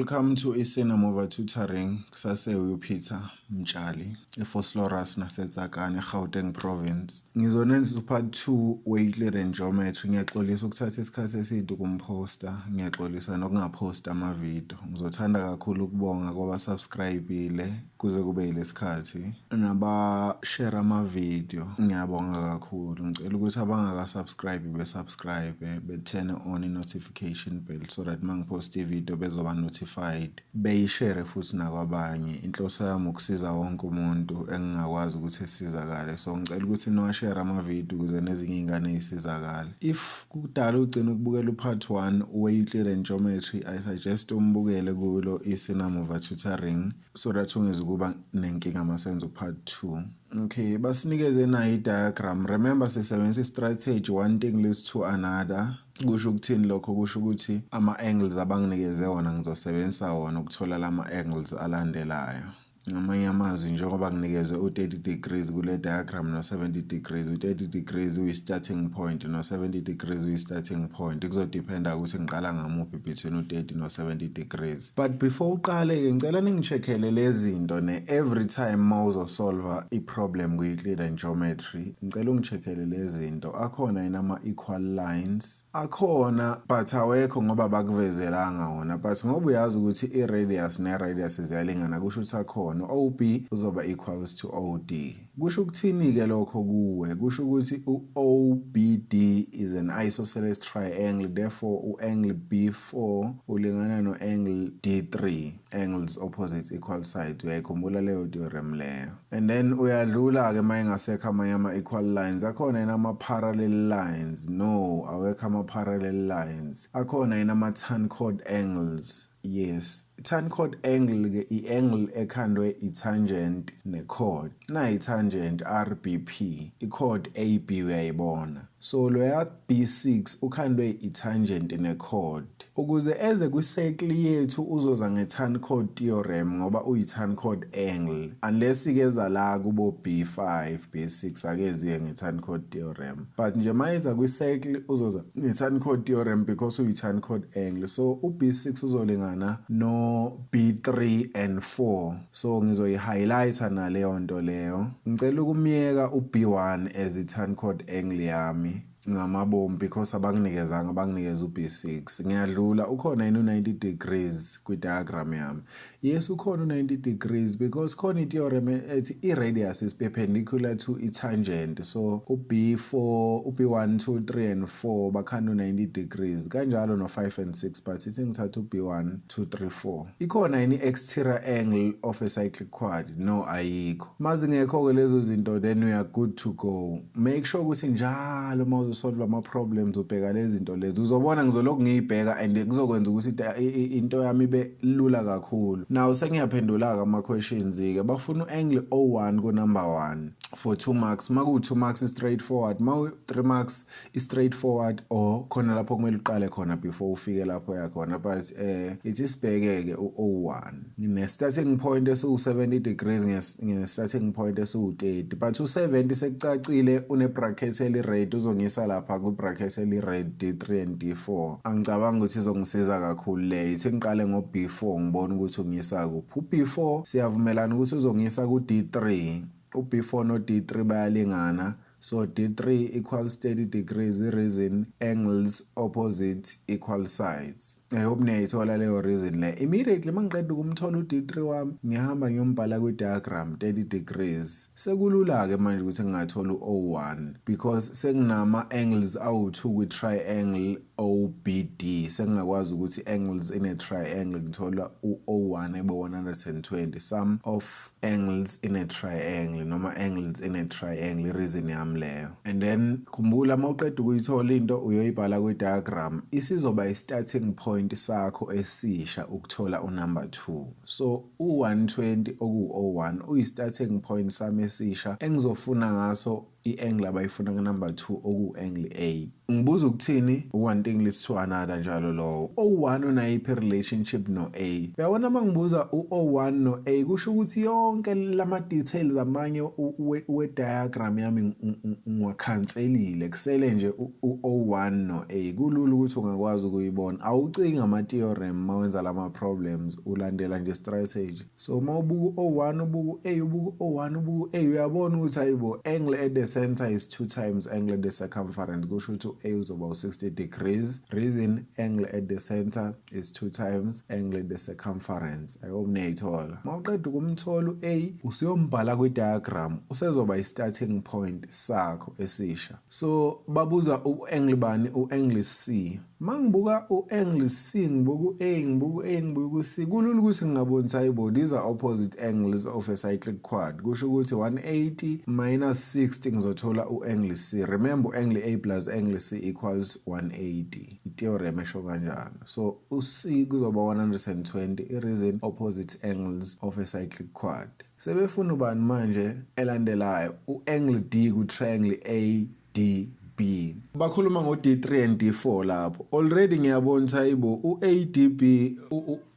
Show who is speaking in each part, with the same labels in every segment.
Speaker 1: Welcome to iSinaMova Tutoring. Kusase uPeter Mtshali eVosloorus naseTsakane, eGauteng Province. Ngizonenza upart 2 we-Euclidean Geometry. Ngiyaxolisa ukuthatha isikhathi eside ukumposta, ngiyaxolisa nokungaphosti amavidiyo. Ngizothanda kakhulu ukubonga kwabasubscribe-ile kuze kube yilesikhathi nabashare amavidiyo, ngiyabonga kakhulu. Ngicela ukuthi abangaka-subscribe besubscribe, be-turn on i-notification bell so that uma ngiphosta ividiyo bezoba notified, beyishere futhi nakwabanye. Inhloso yami ukusiza wonke umuntu engingakwazi ukuthi esizakale, so ngicela ukuthi niwashere amavidiyo ukuze nezinye iy'ngane y'sizakale. If kudala ugcina ukubukela upart 1 we-Euclidean Geometry, I suggest umbukele kulo iSinaMova Tutoring so that ungezukuba nenkinga masenza upart 2. Okay, basinikeze nayo i-diagram. Remember, sisebenzisa i-strategy "one thing leads to another". Kusho ukuthini lokho? Kusho ukuthi ama-angles abanginikeze wona ngizosebenzisa wona ukuthola lama-angles alandelayo. Ngamanye amazwi, njengoba nginikezwe u-30 degrees kule diagram no-70 degrees, u-30 degrees uyi-starting point no-70 degrees uyi-starting point. Kuzodependa ukuthi ngiqala ngamuphi between u-30 no-70 degrees. But before uqale-ke, ngicela ningi-check-ele lezi zinto ne every time ma uzosolva i-problem kwi-Euclidean Geometry. Ngicela ungi-check-ele lezi zinto. Akhona yini ama-equal lines? Akhona, but awekho ngoba bakuvezelanga wona, but ngoba uyazi ukuthi i-radius ne-radius ziyalingana, kusho ukuthi akhona. OB uzoba equals to OD. Kusho ukuthini-ke lokho kuwe? Kusho ukuthi u-OBD is an isosceles triangle, therefore u-angle B4 ulingana no-angle D3, angles opposite equal side. Uyayikhumbula leyo theorem leyo? And then uyadlula-ke uma engasekho amanye ama-equal lines. Akhona yini ama-parallel lines? No, awekho ama-parallel lines. Akhona yini ama-tan chord angles? Yes. Tan chord angle ke i-angle ekhandwe i-tangent ne-chord. Na i-tangent RBP, i-chord AB uyayibona. So loya B6 ukhandwe i-tangent ne-chord. Ukuze eze kwi-circle yethu uzoza nge-tan chord theorem ngoba uyi-tan chord angle. Unless ikeza la kubo B5, B6, akeziye nge-tan chord theorem. But nje mayeza kwi-circle uzoza nge-tan chord theorem because uyi-tan chord angle. So u-B6 uzolingana no B3 and 4. So ngizoyi-highlighta naleyo nto leyo. Ngicela ukumyeka u-B1 as i-tan chord angle yami ngamabomu because abanginikezanga, banginikeza u-B6. Ngiyadlula. Ukhona yini u-90 degrees kwi-diagram yami? Yes, ukhona u-90 degrees because khona i-theorem ethi i-radius is perpendicular to i-tangent. So u-B4, u-B1, 2, 3 and 4 bakhanda u-90 degrees, kanjalo no-5 and 6, but ithi ngithatha u-B1, 2, 3, 4. Ikhona yini i-exterior angle of a cyclic quad? No, ayikho. Mazingekho-ke lezo zinto, then we are good to go. Make sure ukuthi njalo uma uzosolve ama-problems ubheka lezi zinto lezi. Uzobona ngizolokhu ngiyibheka and kuzokwenza ukuthi into yami ibe lula kakhulu. Now sengiyaphendula-ke ama-questions-ke. Bafuna u-angle 01 ku-number 1 for 2 marks. Maku-2 marks i-straight forward, maku-3 marks i-straight forward or khona lapho kumele uqale khona before ufike lapho yakhona. But ithi sibheke-ke u-01. Ngine-starting point esiwu-70 degrees, ngine-starting point esiwu-30, but u-70 sekucacile une-bracket eli-red, uzongisa lapha kwi-bracket eli-red, D3 and D4. Angicabangi ukuthi izongisiza kakhulu leyo. Ithi ngiqale ngo-B4, ngibone ukuthi ungisa kuphi. U-B4 siyavumelana ukuthi uzongisa ku-D3. U-B4 no-D3 bayalingana, so D3 equals 30 degrees. Reason: angles opposite equal sides. I hope niyayithola leyo reason le. Immediately mangiqeda ukumthola u-D3 wami, ngihamba ngiyombhala kwi-diagram, 30 degrees. Sekulula-ke manje ukuthi ngingathola u-O1 because senginama angles awu-2 kwi-triangle OBD. Sengingakwazi ukuthi angles in a triangle, ngithola u-O1 ebe 120, sum of angles in a triangle noma angles in a triangle, i-reason yami leyo. And then khumbula, uma uqeda ukuyithola into uyoyibhala kwi-diagram, isizoba i-starting point sakho esisha ukuthola unumber 2. So u-120 okuwu-O1 uyi-starting point sami esisha engizofuna ngaso. I-angle abayifuna ku-number 2, oku-angle A. Ngibuza ukuthini? One thing leads to another njalo. Lowo O1 unayiphi relationship no-A? Uyabona, uma ngibuza u-O1 no-A, kusho ukuthi yonke lama-details amanye we-diagram yami ngiwakhanselile, kusele nje u-O1 no-A. Kulula ukuthi ungakwazi ukuyibona. Awucingi ama-theorem uma wenza lama-problems, ulandela nje strategy. So uma ubuka u-O1, ubuka u-A, ubuka u-O1, ubuka u-A, uyabona ukuthi hayibo, angle at the center is 2 times angle at the circumference. Kusho ukuthi u-A uzoba u-60 degrees. Reason, angle at the center is 2 times angle at the circumference. I hope niyayithola. Uma uqeda ukumthola u-A, usuyombhala kwi-diagram, usezoba i-starting point sakho esisha. So babuza u-angle bani? U-angle C. Mangibuka u-angle C, ngibuka u-A, ngibuka u-A, ngibuka u-C, kulula ukuthi ngingabonisa, hayibo, these are opposite angles of a cyclic quad. Kusho ukuthi 180 minus 60, ngizothola u-angle C. Remember, u-angle A plus angle C equals 180, i-theorem esho kanjalo. So u-C kuzoba 120. I-reason, opposite angles of a cyclic quad. Sebefuna ubani manje elandelayo? U-angle D ku-triangle A D B. Bakhuluma ngo-D3 and D4 lapho. Already ngiyabona ukuthi hayibo, u-ADB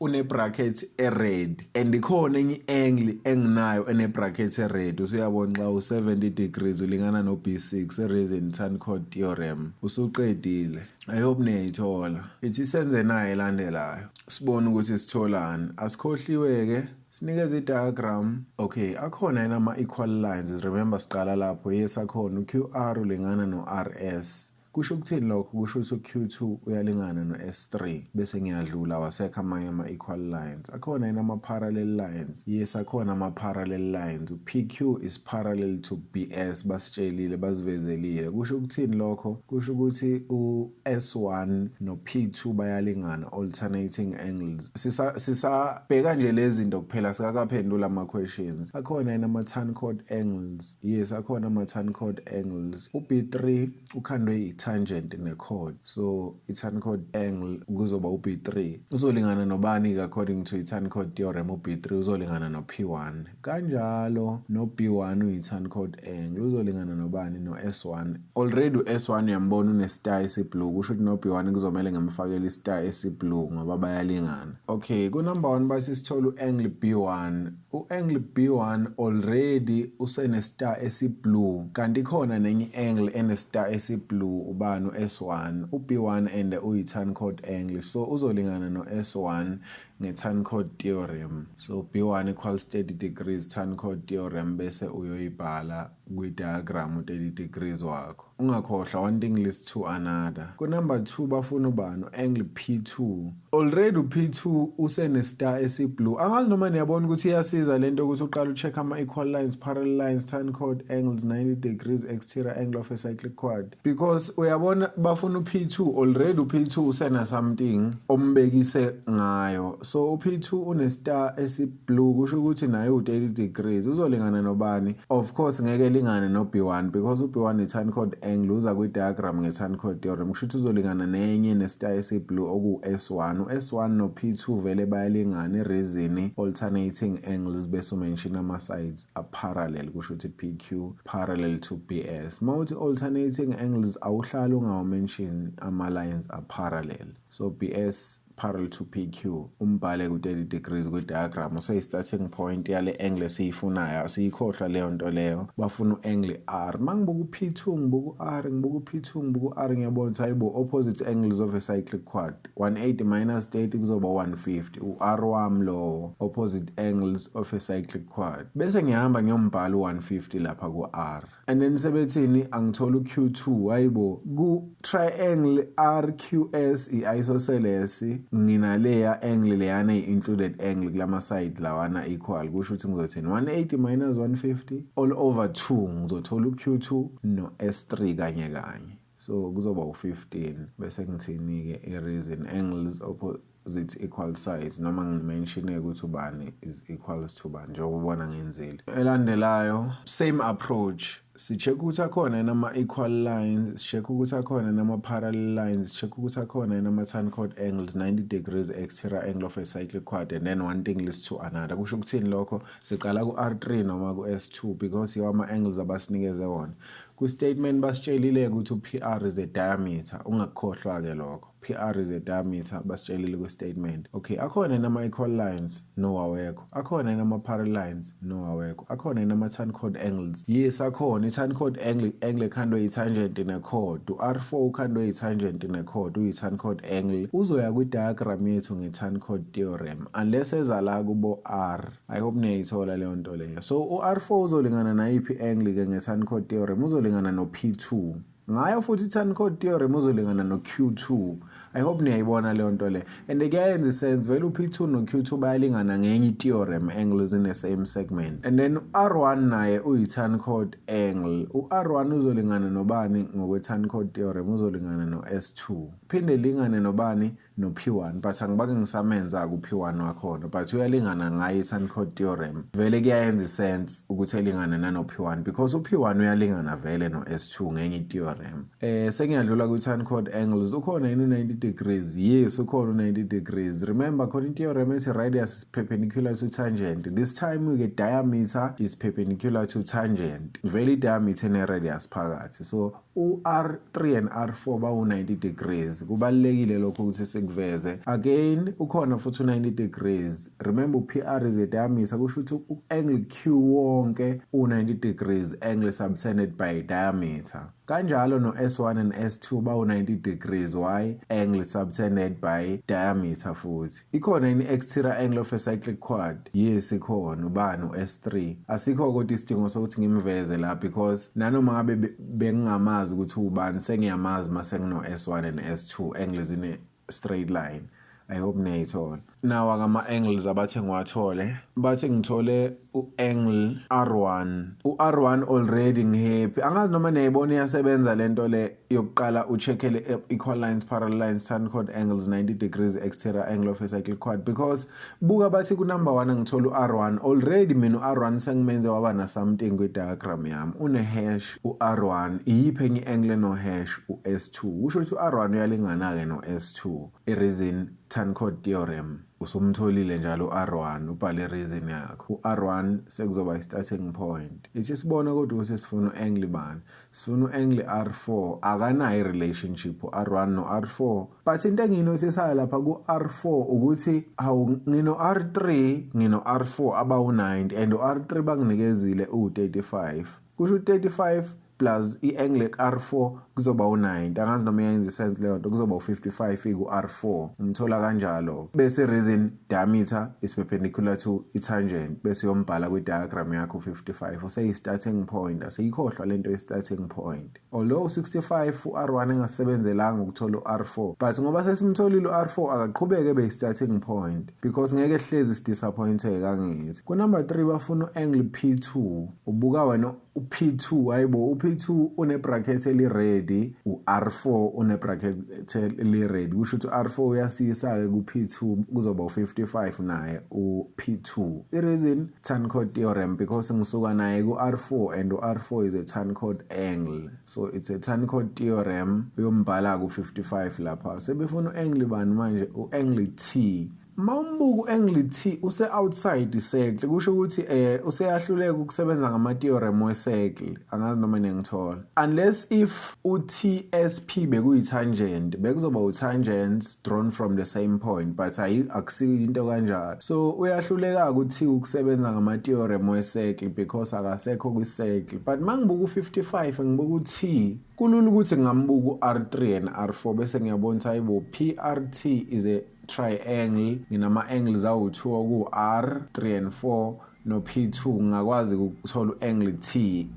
Speaker 1: une bracket e-red and ikhona enye angle enginayo ene bracket e-red. Usuyabona xa u70 degrees ulingana no B6, reason tan chord theorem. Usuqedile. I hope niyayithola. Ithi senze naye elandelayo. Sibone ukuthi sitholani. Asikhohliwe ke, sinikeze i-diagram. Okay, akhona yena ama-equal lines? Remember, siqala lapho. Yes, akhona. U-QR ulingana no-RS. Kusho ukuthini lokho? Kusho ukuthi u-Q2 uyalingana no-S3. Bese ngiyadlula, wasekho amanye ama-equal lines. Akhona yini ama-parallel lines? Yes, akhona ama-parallel lines. U-PQ is parallel to BS, basitshelile, basivezelile. Kusho ukuthini lokho? Kusho ukuthi u-S1 no-P2 bayalingana, alternating angles. Sisabheka nje lezi zinto kuphela, sikakaphendula ama-questions. Akhona yini ama-tan chord angles? Yes, akhona ama-tan chord angles. U-B3 ukhandwe i-tangent ne-chord, so i-tan chord angle kuzoba u-B3 uzolingana nobani-ke? According to i-tan chord theorem, u-B3 uzolingana no-P1. Kanjalo no-B1 uyi-tan chord angle, uzolingana nobani? No-S1. Already u-S1 uyambona une-star esi-blue, kusho ukuthi no-B1 kuzomele ngimfakele i-star esi-blue ngoba bayalingana. Okay, ku-number 1 bathi sithole u-angle B1. U-angle B1 already usene-star esi-blue, kanti khona nenye i-angle ene-star esi-blue. Ubani? U-S1. U-B1 and uyi-tan chord angle, so uzolingana no-S1 nge-tan chord theorem. So B1 equals 30 degrees, tan chord theorem, bese uyoyibhala kwi-diagram u-30 degrees wakho. Ungakhohlwa, one thing leads to another. Ku-number 2 bafuna ubani? Angle P2. Already u-P2 usene-star esi-blue. Angazi noma niyabona ukuthi iyasiza lento ukuthi uqale u-check ama-equal lines, parallel lines, tan chord angles, 90 degrees, exterior angle of a cyclic quad, because uyabona bafuna u-P2. Already u-P2 usena something ombekise ngayo. So u-P2 une-star esi-blue, kusho ukuthi naye u-30 degrees. Uzolingana nobani? Of course ngeke lingane no-B1 because u-B1 i-tan chord angle, uza kwi-diagram nge-tan chord theorem. Kusho ukuthi uzolingana nenye ne-star esi-blue, oku-S1. U-S1 no-P2 vele bayalingana, i-reason alternating angles, bese u-mention ama-sides a-parallel. Kusho ukuthi PQ parallel to BS. Mawuthi alternating angles, awuhlali ungawa-mention ama-lines a-parallel. So BS parallel to PQ, umbhale ku-30 degrees kwi-diagram, useyi-starting point yale angle esiyifunayo. Asiyikhohlwa leyo nto leyo. Bafuna u-angle R. Mangibuka u-P2, ngibuka u-R, ngibuka u-P2, ngibuka u-R, ngiyabona ukuthi hayibo, opposite angles of a cyclic quad, 180 minus 30 kuzoba 150. U-R wami lowo, opposite angles of a cyclic quad. Bese ngihamba ngiyombhala u-150 lapha ku-R. And then sebethini? Angithola u-Q2. Hayibo, ku-triangle RQS, i-isosceles, nginaleya angle leyana, i-included angle kulama side lawana equal. Kusho ukuthi ngizothini? 180 minus 150 all over 2, ngizothola u-Q2 no-S3 kanye kanye, so kuzoba u-15. Bese ngithini-ke? I-reason, angles opposite equal sides, noma ngi-mentione ukuthi ubani is equals to bani, njengoba ubona ngenzile. Elandelayo, same approach. Si-check ukuthi akhona yini ama-equal lines, si-check ukuthi akhona yini ama-parallel lines, si-check ukuthi akhona yini ama-tan chord angles, 90 degrees, exterior angle of a cyclic quad, and then one thing leads to another. Kusho ukuthini lokho? Siqala ku-R3 noma ku-S2 because yiwo ama-angles abasinikeze wona. Kwi-statement basitshelile ukuthi u-PR is a diameter, ungakukhohlwa-ke lokho. PR is a diameter, basitshelile kwi-statement. Okay, akhona yini ama-equal lines? No, awekho. Akhona yini ama-parallel lines? No, awekho. Akhona yini ama-tan chord angles? Yes, akhona. I-tan chord angle, angle ekhandwe i-tangent ne-chord. U-R4 ukhandwe i-tangent ne-chord, uyi-tan chord angle. Uzoya kwi-diagram yethu nge-tan chord theorem unless eza la kubo R. I hope niyayithola leyo nto leyo. So u-R4 uzolingana nayiphi angle-ke nge-tan chord theorem? Uzolingana no-P2. Ngayo futhi i-tan chord theorem uzolingana no-Q2. I hope niyayibona leyo nto le. And kuyayenza isense vele, u-P2 no-Q2 bayalingana ngenye i-theorem, angles in the same segment. And then R1 naye uyi-tan chord angle. U-R1 uzolingana nobani ngokwe-tan chord theorem? Uzolingana no-S2. Phinde lingane nobani? No-P1, but angibake ngisamenza ku-P1 wakhona, but uyalingana ngayo i-tan chord theorem. Vele kuyayenza isense ukuthi elingane nano-P1 because u-P1 uyalingana vele no-S2 ngenye i-theorem. Sengiyadlula kwi-tan chord angles. Ukhona yini u-90 degrees? Yes, ukhona u-90 degrees. Remember, khona i-theorem ethi radius is perpendicular to tangent. This time we get diameter is perpendicular to tangent. Vele i-diameter ne-radius phakathi. So u-R3 and R4 bawu-90 degrees. Kubalulekile lokho ukuthi sikuveze. Again, ukhona futhi u-90 degrees. Remember, u-PR is a diameter, kusho ukuthi u-angle Q wonke u-90 degrees, angle subtended by diameter. Kanjalo no-S1 and S2 bawu-90 degrees. Why? Angle subtended by diameter futhi. Ikhona yini exterior angle of a cyclic quad? Yes, ikhona. Ubani? U-S3. Asikho kodwa isidingo sokuthi ngimveze la because nanoma ngabe bengingamazi ukuthi ubani, sengiyamazi mase ngino-S1 and S2, angles in a straight line. I hope niyayithola. Nawa kama-angles abathe ngiwathole. Bathi ngithole u-angle R1. U-R1 already ngihappy. Angazi noma niyayibona, iyasebenza lento le yokuqala ucheckele equal lines, parallel lines, tan chord angles, 90 degrees, exterior angle of a cyclic quad, because buka, bathi ku number 1 ngithola u-R1 already. Mina u-R1 sengimenze waba na something kwi diagram yami, une hash u-R1. Iyiphi enye angle no hash? U-S2. Kusho ukuthi u-R1 uyalingana ke no-S2. I-reason, tan chord theorem. Usumtholile njalo u-R1, ubhale reason yakho. U-R1 sekuzoba i-starting point. Ithi sibone kodwa ukuthi sifuna u-angle bani. Sifuna u-angle R4. Akanayo i-relationship u-R1 no-R4, but into engiyinothisayo lapha ku-R4 ukuthi hawu, ngino-R3, ngino-R4 abawu-90, and u-R3 banginikezile uwu-35. Kusho u-35 plus i-angle R4 kuzoba u-90. Angazi noma iyenza isense leyo nto. Kuzoba u-55 ku-R4. Umthola kanjalo. Bese reason, diameter is perpendicular to i-tangent, bese uyombhala kwi-diagram yakho 55. Useyi-starting point, asiyikhohlwa lento ye-starting point. Although 65 u-R1 engasebenzelanga ukuthola u-R4, but ngoba sesimtholile u-R4, akaqhubeke ebe yi-starting point because ngeke hlezi sidisappointeke, angithi? Ku-number 3 bafuna u-angle P2. Ubuka wena u-P2, hayibo, u-P2 une-bracket eli-red, u-R4 une-bracket eli-red. Kusho ukuthi u-R4 uyasiyisa-ke ku-P2, kuzoba u-55 naye u-P2. I-reason, tan chord theorem, because ngisuka naye ku-R4 and u-R4 is a tan chord angle, so it's a tan chord theorem. Uyombhala ku-55 lapha. Sebefuna u-angle bani manje? U-angle T. Mawumbuka u-angle T, use outside circle, kusho ukuthi useyahluleka ukusebenza ngama theorem we-circle. Angazi noma niyangithola. Unless if u-TSP bekuyi-tangent, bekuzoba u-tangents drawn from the same point, but ayi, akusiyo into kanjalo. So uyahluleka ukuthi ukusebenza ngama theorem we-circle because akasekho kwi-circle. But mangibuka u-55, ngibuka u-T, kulula ukuthi ngingambuka u-R3 and R4, bese ngiyabona ukuthi hayibo, PRT is a triangle. Nginama angles awu-2 oku-R 3 and 4 no-P2. Ngingakwazi ukuthola u-angle T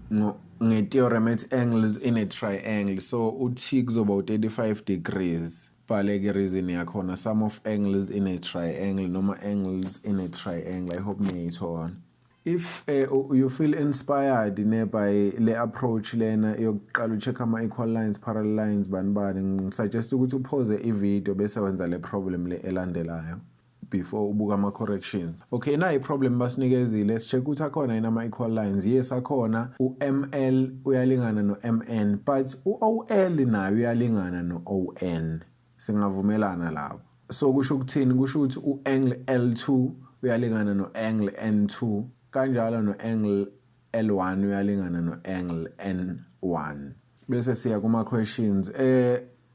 Speaker 1: nge-theorem ethi angles in a triangle. So u-T kuzoba u-35 degrees. Bhaleke reason yakhona, sum of angles in a triangle noma angles in a triangle. I hope niyayithola. If you feel inspired ne by le approach lena yokuqala ucheck ama equal lines, parallel lines, bani bani, ngisuggest ukuthi upause i-video bese wenza le problem le elandelayo before ubuka ama corrections. Okay, na i-problem basinikezile, sicheck ukuthi akhona yini ama equal lines. Yes, akhona. U-ML uyalingana no-MN, but u-OL nayo uyalingana no-ON. Singavumelana lapho. So kusho ukuthini? Kusho ukuthi u-angle L2 uyalingana no-angle N2, kanjalo no-angle L1 uyalingana no-angle N1. 1. Bese siya kuma questions.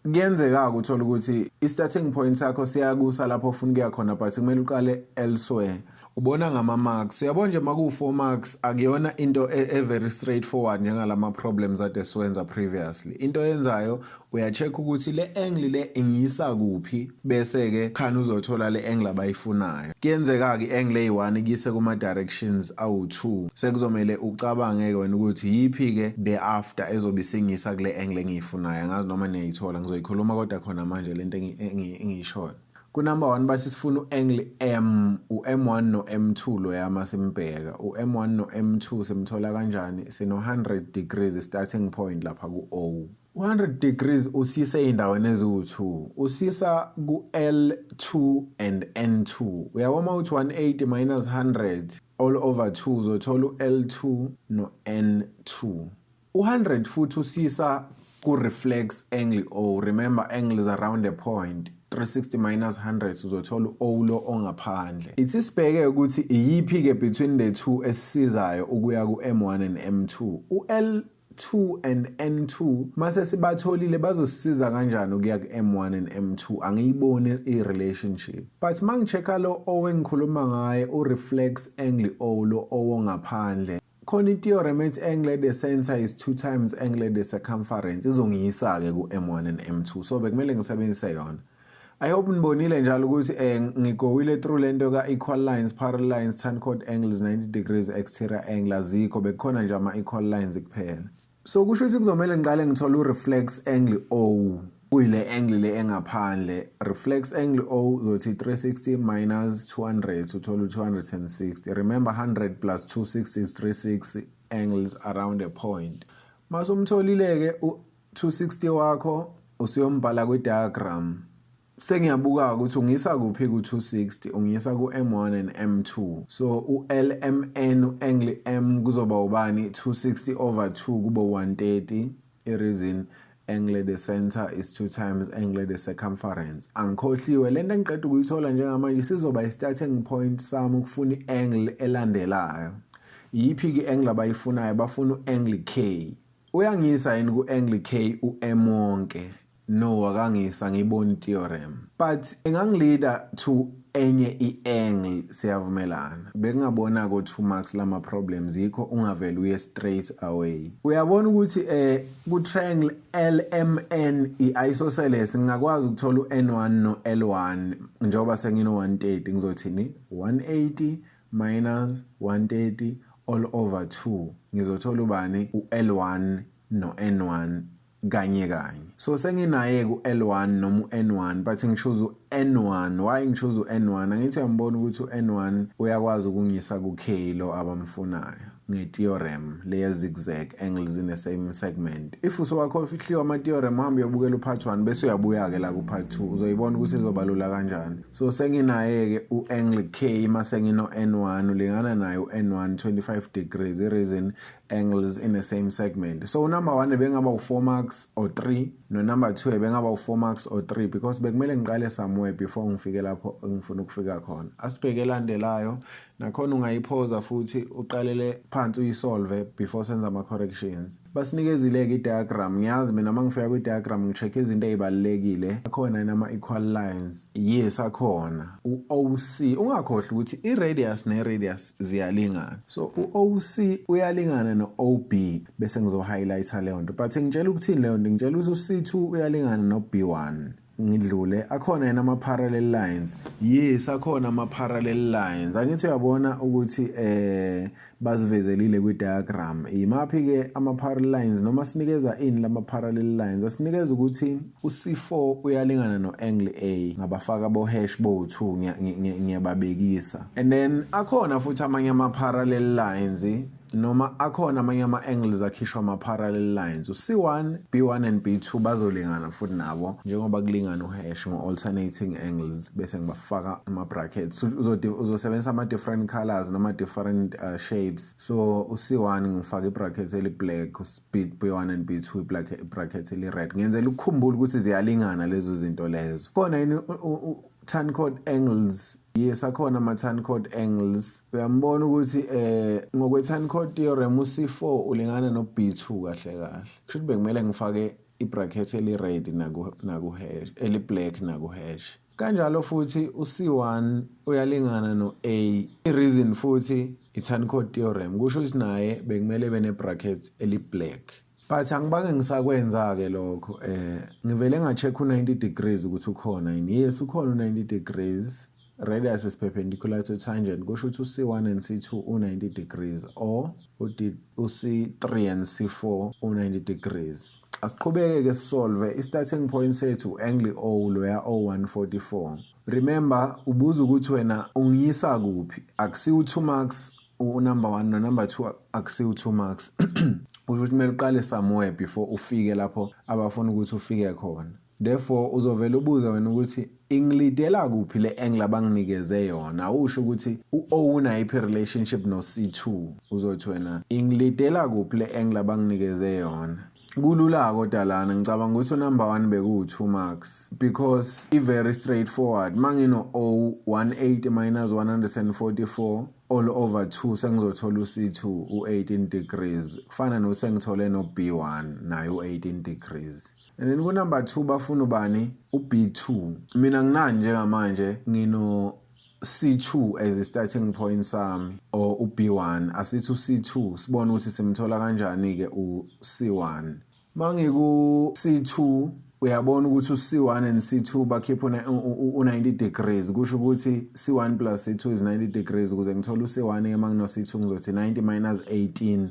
Speaker 1: Kuyenzeka uthola ukuthi i-starting point sakho siyakusa lapho ofuna ukuya khona, but kumele uqale elsewhere. Ubona ngama marks. Uyabona nje, maku 4 marks, akuyona into e very straightforward njengalama problems ade siwenza previously. Into oyenzayo, uya-check ukuthi le angle le ingiyisa kuphi, bese ke khani uzothola le angle abayifunayo. Kuyenzeka ke i-angle eyi-1 kuyise kuma directions awu-2. Sekuzomele ucabange ke wena ukuthi yiphi ke thereafter ezobe isingisa kule angle engiyifunayo. Angazi noma niyayithola, ngizoyikhuluma kodwa khona manje lento engiyishoyo. Ku-number 1 bathi sifuna u-angle M, u-M1 no-M2. Lo yama simbheka u-M1 no-M2, simthola kanjani? Sino 100 degrees starting point lapha ku-O. 100 degrees usisa ey'ndaweni eziwu-2, usisa ku-L2 and N2. Uyabona, uma uthi 180 minus 100 all over 2, uzothola u-L2 no-N2. U-100 futhi usisa ku-reflex angle O. Remember, angles around a point. 360 minus 100, uzothola u-O lo ongaphandle. Ithi sibheke ukuthi iyiphi-ke between the two esisizayo ukuya ku-M1 and M2. U-L2 and N2 mase sibatholile, bazosisiza kanjani ukuya ku-M1 and M2? Angiyiboni i-relationship, but mangi-check-a lo O engikhuluma ngaye, u-reflex angle O, lo O ongaphandle, khona i-theorem ethi angle at the center is 2 times angle at the circumference. Izongiyisa-ke ku-M1 and M2, so bekumele ngisebenzise yona. I hope nibonile njalo ukuthi ngigowile through lento ka equal lines, parallel lines, tan chord angles, 90 degrees, exterior angle azikho, bekukhona nje ama equal lines kuphela. So kusho ukuthi kuzomela ngiqale ngithole u-reflex angle O, kuyile angle le engaphandle. Reflex angle O uzothi 360 minus 200, uthola u-260. Remember, 100 plus 260 is 360, angles around a point. Masumtholile ke u-260 wakho, usuyombhala kwi-diagram. Sengiyabuka ukuthi ungisa kuphi ku-260. Ungisa ku-M1 and M2. So u-LMN, u-angle M kuzoba ubani? 260 over 2 kube 130. I-reason, angle at the center is 2 times angle at the circumference. Angikhohliwe, lento engiqeda ukuyithola njengamanje sizoba i-starting point sami ukufuna i-angle elandelayo. Iyiphi-ke i-angle abayifunayo? Bafuna u-angle K. Uyangisa yini ku-angle K u-M wonke? No, akangisa, ngiyibona i-theorem, but engangilida to enye i-angle. Siyavumelana, bekungabona ko 2 marks lama problems, yikho ungavele uye straight away. Uyabona ukuthi ku triangle LMN, i-isosceles, ngingakwazi ukuthola u-N1 no-L1. Njengoba sengino 130, ngizothini? 180 minus 130 all over 2, ngizothola ubani? U-L1 no-N1 kanye kanye. So senginaye ku-L1 noma u-N1, but ngi-choose u-N1. Why ngi-choose u-N1? Angithi uyambona ukuthi u-N1 uyakwazi ukungisa ku-K lo abamfunayo nge-theorem le zigzag angles in the same segment. If usowakhohliwe ama-theorem, uhambe uyobukela u-part 1, bese uyabuya-ke la ku-part 2, uzoyibona ukuthi izoba lula kanjani. So senginaye-ke u-angle K. Mase ngino-N1, ulingana naye u-N1 25 degrees. I-reason, angles in the same segment. So number 1 bengaba u4 marks or 3, no number 2 bengaba u4 marks or 3, because bekumele ngiqale somewhere before ngifike lapho engifuna ukufika khona. Asibheke elandelayo. Nakhona ungayiphoza futhi uqalele phansi uyisolve before senza ama corrections. Basinikezile-ke i-diagram. Ngiyazi mina, uma ngifika kwi-diagram ngi-check izinto ey'balulekile. Akhona yini ama-equal lines? Yes, akhona. U-OC, ungakhohlwa ukuthi i-radius ne-radius ziyalingana, so u-OC uyalingana no-OB, bese ngizo-highlight-a leyo nto. But ngitshela ukuthini leyo nto? Ngitshela ukuthi u-C2 uyalingana no-B1. Ngidlule. Akhona yena ama-parallel lines? Yes, akhona ama-parallel lines. Angithi uyabona ukuthi bazivezelile kwi-diagram. Imaphi-ke ama-parallel lines, noma sinikeza ini lama-parallel lines? Asinikeza ukuthi u-C4 uyalingana no-angle A. Ngabafaka bo-hash bo-2, ngiyababekisa. And then akhona futhi amanye ama-parallel lines, noma akhona amanye ama-angles akhishwa ama-parallel lines. U-C1, B1 and B2 bazolingana futhi nabo, njengoba kulingana u-hash ngo-alternating angles, bese ngibafaka ama-brackets. Uzosebenzisa ama-different colors noma different shapes. So u-C1 ngifaka i-bracket eli-black, B1 and B2 i-bracket eli-red, ngenzela ukukhumbula ukuthi ziyalingana lezo zinto lezo. Khona yini? Tan chord angles, yes, akhona ama tan chord angles. Uyambona ukuthi ngokwe tan chord theorem u-C4 ulingana no B2 kahle kahle. Kusho ukuthi bekumele ngifake i-bracket eli-red naku hash, eli-black naku hash. Kanjalo futhi u-C1 uyalingana no-A. I-reason futhi i-tan chord theorem, kusho ukuthi naye bekumele bene bracket eli-black. But angibange ngisakwenza-ke lokho, ngivele nga-check u-90 degrees ukuthi ukhona yini. Yes, ukhona u-90 degrees. Radius is perpendicular to tangent, kusho ukuthi u-C1 and C2 u-90 degrees or u-C3 and C4 u-90 degrees. Asiqhubeke-ke sisolve. I-starting point sethu angle O loya O144. Remember, ubuza ukuthi wena ungiyisa kuphi. Akusiwo 2 marks u-number 1 no-number 2, akusiwo 2 marks. Kusho ukuthi kumele uqale somewhere before ufike lapho abafuna ukuthi ufike khona. Therefore uzovela ubuze wena ukuthi ingilidela kuphi le angle abanginikeze yona. Awusho ukuthi u-O unayiphi relationship no-C2, uzothi wena ingilidela kuphi le angle abanginikeze yona. Kulula kodwa lana, ngicabanga ukuthi unumber 1 bekuwu-2 marks because i-very straightforward. Mangino O 180 minus 144 all over 2, sengizothola u-C2 u-18 degrees. Kufana nokuthi sengithole no-B1 naye u-18 degrees. And then ku-number 2 bafuna ubani? U-B2. Mina nginani njengamanje? Ngino C2 as a starting point sami or u-B1. Asithi u-C2, sibone ukuthi simthola kanjani ke u-C1. Mangiku C2, uyabona ukuthi u-C1 and C2 bakhipha u-90 degrees, kusho ukuthi C1 plus C2 is 90 degrees. Ukuze ngithole u-C1 ke, mangino C2, ngizothi 90 minus 18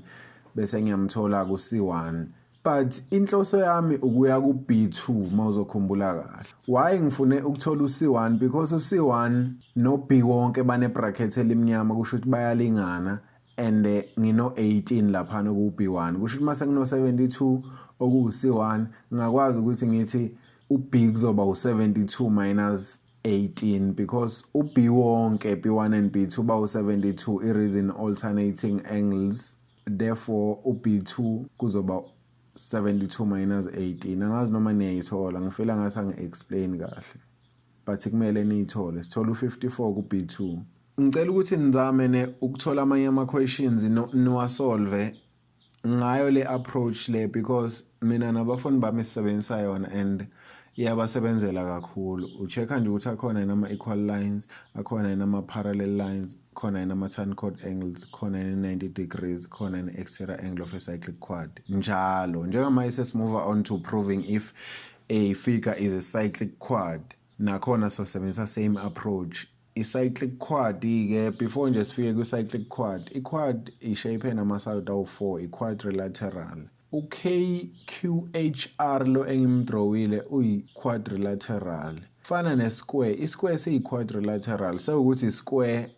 Speaker 1: bese ngiyamthola ku-C1. But inhloso yami ukuya ku-B2. Mawuzokhumbula kahle why ngifune ukuthola u-C1, because u-C1 no-B wonke bane bracket elimnyama, kusho ukuthi bayalingana, and ngino 18 laphana ku B1, kusho ukuthi mase ngino 72 okuwu C1, ngingakwazi ukuthi ngithi uB kuzoba u72 minus 18 because uB wonke, B1 and B2, ba u72, i-reason alternating angles. Therefore uB2 kuzoba 72 minus 18. Angazi noma niyayithola, ngifila ngathi angi-explain kahle, but kumele niyithole. Sithola u54 ku-B2. Ngicela ukuthi nizame ne ukuthola amanye ama-questions niwasolve ngayo le approach le, because mina nabafundi bami sisebenzisa yona and iyabasebenzela kakhulu. U-check-a nje ukuthi akhona yini ama-equal lines, akhona yini ama-parallel lines, khona yini ama-tan chord angles, khona yini 90 degrees, khona yini exterior angle of a cyclic quad, njalo. Njengamanje sesi-move on to proving if a figure is a cyclic quad. Nakhona sosebenzisa same approach. I-cyclic quad-ke, before nje sifike kwi-cyclic quad, i-quad i-shape enama-side awu-4, i-quadrilateral. U-KQHR lo engimdrawile uyi-quadrilateral, fana ne-square. I-square siyi-quadrilateral, sewukuthi i-square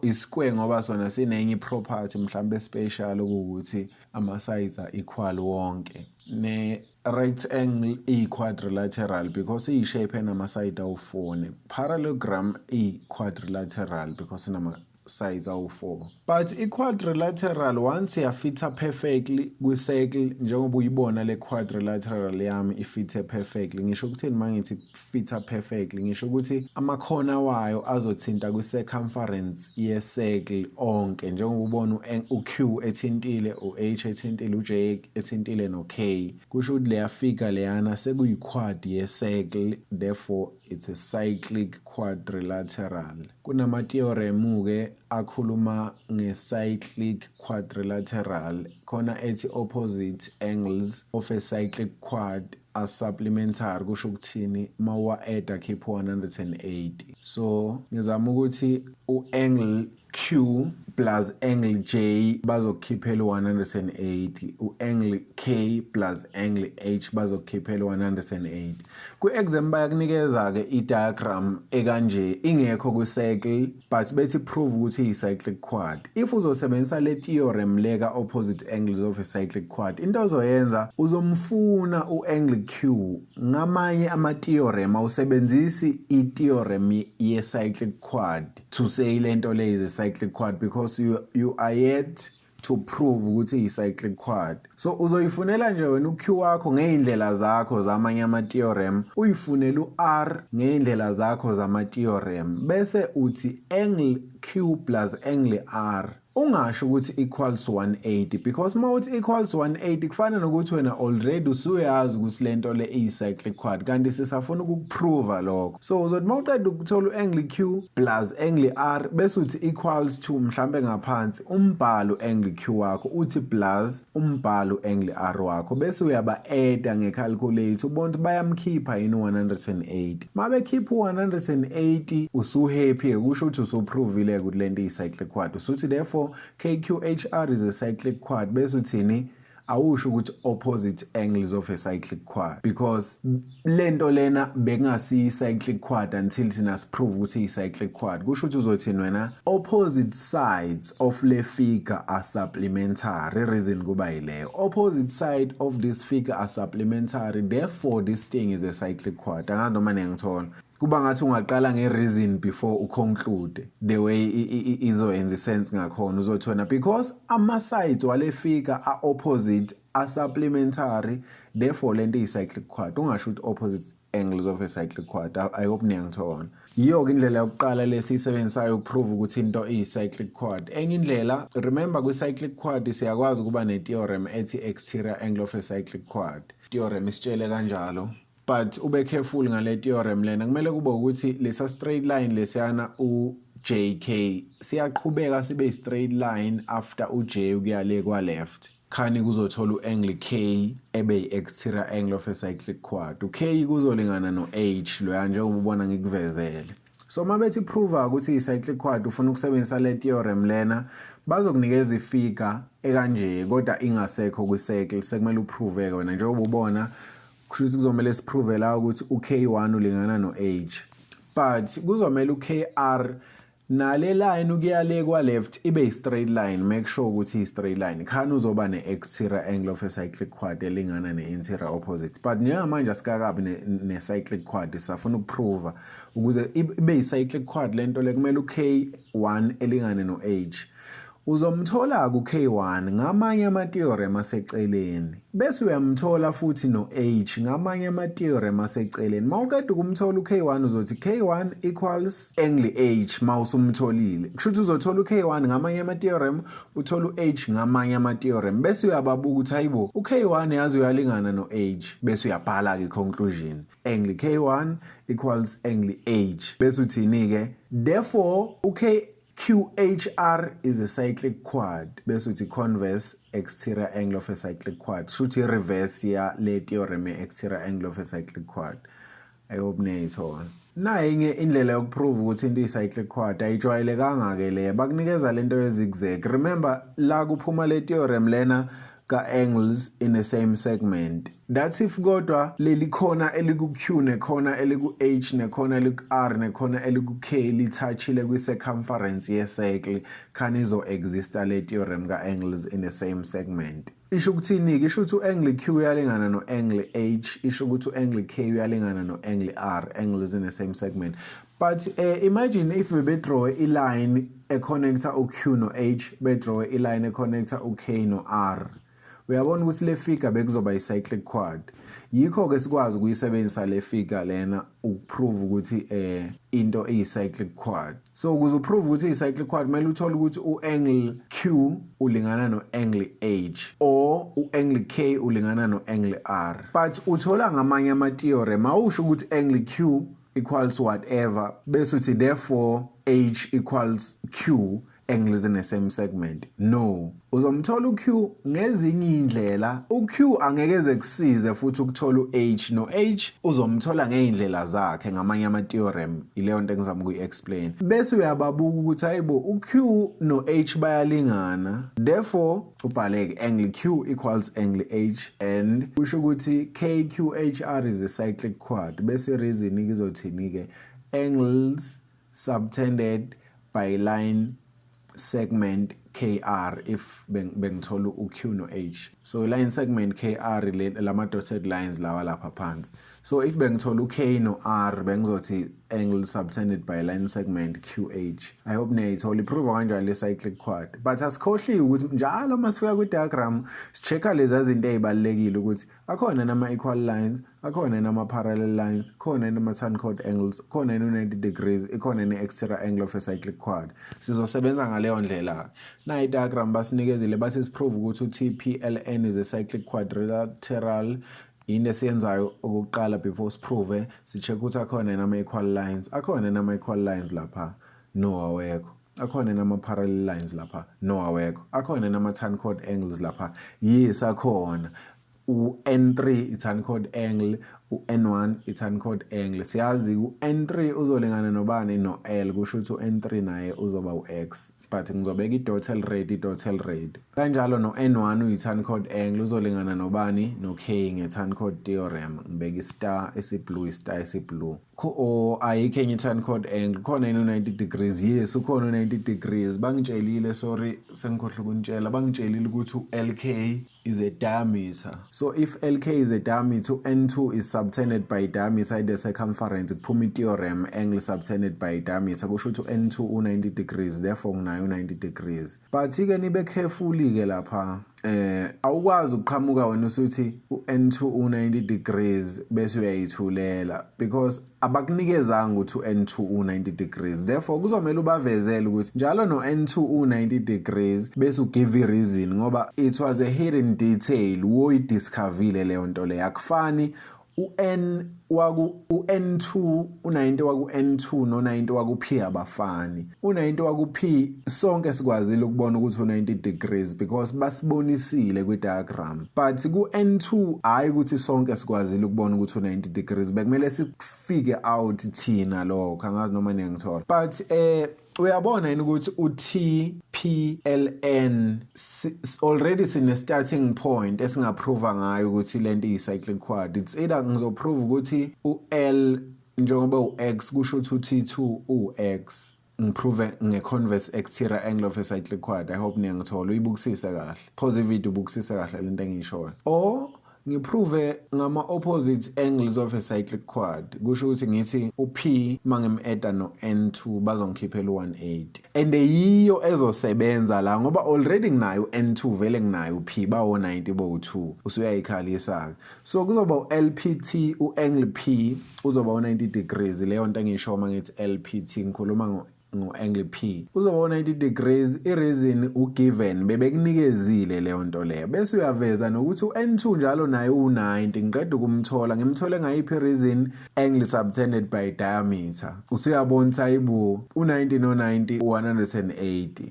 Speaker 1: i-square ngoba sona sinenye i-property mhlawumbe special, okuwukuthi ama-sides are equal wonke. Ne-rectangle iyi-quadrilateral because iyi-shape enama-side awu-4. Ne-parallelogram iyi-quadrilateral because inama sides awu-4. But i-quadrilateral, once yafitha perfectly kwi-circle, njengoba uyibona le quadrilateral yami ifithe perfectly. Ngisho ukuthini uma ngithi fitha perfectly? Ngisho ukuthi amakhona wayo azothinta kwi-circumference ye-circle onke, njengoba ubona u-Q ethintile, u-H ethintile, u-J ethintile no-K. Kusho ukuthi leya figure leyana sekuyi-quad ye-circle, therefore it's a cyclic quadrilateral. Kunama-theorem-ke akhuluma nge-cyclic quadrilateral, khona ethi opposite angles of a cyclic quad are supplementary. Kusho ukuthini? Mawuwa-add akhipha 180. So ngizama ukuthi u-angle Q plus angle J bazokukhiphela u-180, u-angle K plus angle H bazokukhiphela u-180. Kwi-exam bayakunikeza-ke i-diagram ekanje, ingekho kwi-circle, but bethi prove ukuthi iyi-cyclic quad. If uzosebenzisa le theorem le ka-opposite angles of a cyclic quad, into ozoyenza, uzomfuna u-angle Q ngamanye ama-theorem. Awusebenzisi i-theorem ye-cyclic quad to say lento le is a cyclic quad because you are yet To prove ukuthi iyi-cyclic quad. So uzoyifunela nje wena u-Q wakho ngey'ndlela zakho zamanye ama-theorem, uyifunele u-R ngey'ndlela zakho zama-theorem, bese uthi angle Q plus angle R. Ungasho ukuthi equals 180, because uma uthi equals 180 kufana nokuthi wena already usuyazi ukuthi lento le iyi-cyclic quad, kanti sisafuna ukukuprova lokho. So uzothi uma uqeda ukuthola u-angle Q plus angle R, bese uthi equals to, mhlambe ngaphansi umbhalo angle Q wakho, uthi plus umbhalo angle R wakho, bese uyaba-adda nge-calculator, ubona ukuthi bayamkhipha yini 180. Mabekhipha u-180, usu-happy, kusho ukuthi usuprovile ukuthi lento iyi-cyclic quad. Usuthi therefore KQHR is a cyclic quad, bese uthini? Awusho ukuthi opposite angles of a cyclic quad, because lento lena bekungasiyi cyclic quad until thina siprove ukuthi iyi-cyclic quad. Kusho ukuthi uzothini wena? Opposite sides of le figure are supplementary. Reason kuba yileyo: opposite side of this figure are supplementary, therefore this thing is a cyclic quad. Angazi noma niyangithola. Kuba ngathi ungaqala nge-reason before uconclude, the way izoyenza isense ngakhona. Uzothi wena because ama-sides wale figure are opposite, are supplementary, therefore lento iyi-cyclic quad. Ungasho ukuthi opposite angles of a cyclic quad. I hope niyangithola. Yiyo-ke indlela yokuqala lesiyisebenzisayo ukuprove ukuthi into iyi-cyclic quad. Enye indlela, remember, kwi-cyclic quad siyakwazi ukuba ne-theorem ethi exterior angle of a cyclic quad. Theorem isitshele kanjalo, but ube careful ngale theorem lena. Kumele kube ukuthi lesa straight line lesiyana u-JK siyaqhubeka sibe straight line after u-J ukuya le kwa left, khani kuzothola u-angle K ebe i-exterior angle of a cyclic quad. U-K kuzolingana no-H loya njengoba ubona ngikuvezele. So uma bethi prove ukuthi i-cyclic quad, ufuna ukusebenzisa le theorem lena, bazokunikeza ifigure ekanje kodwa ingasekho kwi-circle. Sekumele uprove-ke wena. Njengoba ubona, kusho ukuthi kuzomele siprove la ukuthi u-K1 ulingana no-H, but kuzomele u-KR nale line ukuya le kwa left ibe i-straight line. Make sure ukuthi i-straight line, khani uzoba ne-exterior angle of a cyclic quad elingana ne-interior opposite. But njengamanje asikakabi ne-cyclic quad, sisafuna ukuprova. Ukuze ibe i-cyclic quad lento le, kumele u-K1 elingane no-H. Uzomthola ku-K1 ngamanye ama-theorem aseceleni, bese uyamthola futhi no-H ngamanye ama-theorem aseceleni. Mawuqeda ukumthola u-K1, uzothi K1 equals angle H. Mawusumtholile, kusho ukuthi uzothola u-K1 ngamanye ama-theorem, uthole u-H ngamanye ama-theorem, bese uyababuka ukuthi hayibo, u-K1 yazi uyalingana no-H, bese uyabhala-ke i-conclusion: angle K1 equals angle H. Bese uthini-ke? Therefore u-K QHR is a cyclic quad, bese uthi converse exterior angle of a cyclic quad. Kusho ukuthi reverse ya le theorem ye-exterior angle of a cyclic quad. I hope niyayithola. Nayi enye indlela yokuprove ukuthi into iyi-cyclic quad, ayijwayelekanga-ke le. Bakunikeza lento ye-zigzag. Remember, la kuphuma le theorem lena ka-angles in the same segment. That's if kodwa leli khona eliku-Q nekhona eliku-H nekhona eliku-R nekhona eliku-K litouchile kwi-circumference ye-circle, khani izo-exista le theorem ka-angles in the same segment. Isho ukuthini-ke? Isho ukuthi u-angle Q uyalingana no-angle H, isho ukuthi u-angle K uyalingana no-angle R, angles in the same segment. But imagine if bebedraw i-line econnecta u-Q no-H, bedraw i-line econnecta u-K no-R, uyabona ukuthi le figure bekuzoba i-cyclic quad. Yikho-ke sikwazi ukuyisebenzisa le figure lena ukuprove ukuthi into iyi-cyclic quad. So ukuze uprove ukuthi iyi-cyclic quad, kumele uthole ukuthi u-angle Q ulingana no-angle H or u-angle K ulingana no-angle R, but uthola ngamanye ama-theorem. Awusho ukuthi angle Q equals whatever, bese uthi therefore H equals Q, angles in the same segment. No, uzomthola uQ ngezinye indlela. uQ angeke eze kusize futhi ukuthola uH, no H uzomthola ngeindlela zakhe ngamanye ama theorem. Ileyo nto engizama ukuyi-explain. Bese uyababuka ukuthi hayibo, uQ no H bayalingana, therefore ubhaleke angle Q equals angle H, and kusho ukuthi KQHR is a cyclic quad. Bese reason izothini ke? Angles subtended by line segment KR if bengithola u-Q no-H. So line segment KR, lama dotted lines lawa lapha phansi. So if bengithola u-K no-R, bengizothi angle subtended by line segment QH. I hope niyayithola iprove kanjani le cyclic quad. But asikhohliwe ukuthi njalo uma sifika kwi-diagram si-check-a lezi zinto ey'balulekile, ukuthi akhona nama-equal lines, akhona nama-parallel lines, khona nama-tan chord angles, khona no-90 degrees, ikhona ne-exterior angle of a cyclic quad. Sizosebenza ngaleyo ndlela. Nayi i-diagram basinikezile, bathi siprove ukuthi u-TPLN is a cyclic quadrilateral. Yini esiyenzayo okokuqala before siprove? Si-check ukuthi akhona nama-equal lines. Akhona nama-equal lines lapha? No, awekho. Akhona nama-parallel lines lapha? No, awekho. Akhona nama-tan chord angles lapha? Yes, akhona. U-N3 i-tan chord angle, u-N1 i-tan chord angle. Siyazi u-N3 uzolingana nobani? No-L. Kusho ukuthi u-N3 naye uzoba u-X, but ngizobeka i-dot red, i-dot red kanjalo. No-N1 uyi-tan chord angle, uzolingana nobani? No-K nge-tan chord theorem. Ngibeka i-star esi-blue, i-star esi-blue. Or ayikho enye i-tan chord angle? Khona yini u-90 degrees? Yes, ukhona u-90 degrees. Bangitshelile, sorry, sengikhohlwa ukunitshela, bangitshelile ukuthi u-LK is a diameter. So if LK is a diameter, N2 is subtended by diameter at the circumference. Kuphuma i-theorem, angle subtended by diameter. Kusho ukuthi u-N2 u-90 degrees, therefore nginayo u-90 degrees. But-ke nibe careful-ke lapha. Awukwazi ukuqhamuka wena usuthi u-N2 u-90 degrees bese uyayithulela, because abakunikezanga ukuthi u-N2 u-90 degrees. Therefore kuzomela ubavezele ukuthi njalo no-N2 u-90 degrees, bese ugive i-reason, ngoba it was a hidden detail woyidiscoverile leyo nto leyo. Akufani u-N waku u-N2, u-90 waku N2 no-90 waku P abafani. U-90 waku P sonke sikwazile ukubona ukuthi u-90 degrees because basibonisile kwi-diagram, but ku-N2 hayi ukuthi sonke sikwazile ukubona ukuthi u-90 degrees, bekumele sifike out thina lokho. Angazi noma niyangithola, but uyabona yini ukuthi u-T P L N already sine starting point esingaprova ngayo ukuthi lento iyi-cyclic quad? It's either ngizoprove ukuthi u-L njengoba u-X, kusho ukuthi u-T2 u-X, ngiprove nge-converse exterior angle of a cyclic quad. I hope niyangithola. Uyibukisise kahle, pause ivideo, ubukisise kahle lento engiyishoyo. Or ngiprove ngama-opposite angles of a cyclic quad, kusho ukuthi ngithi u-P mangim-adda no-N2 bazongikhiphela u-180, and yiyo ezosebenza la ngoba already nginayo u-N2, vele nginayo u-P, bawo-90 bowu-2. Usuyayikhalisa-ke. So kuzoba u-LPT, u-angle P uzoba u-90 degrees. Leyo nto engiyisho uma ngithi LPT, ngikhuluma ngo-angle P uzoba u-90 degrees. I-reason u-given, bebekunikezile leyo nto leyo. Bese uyaveza nokuthi u-N2 njalo naye u-90, ngiqeda ukumthola. Ngimthole ngayiphi reason? Angle subtended by diameter. Usuyabona ukuthi ayibo, u-90 no-90 u-180,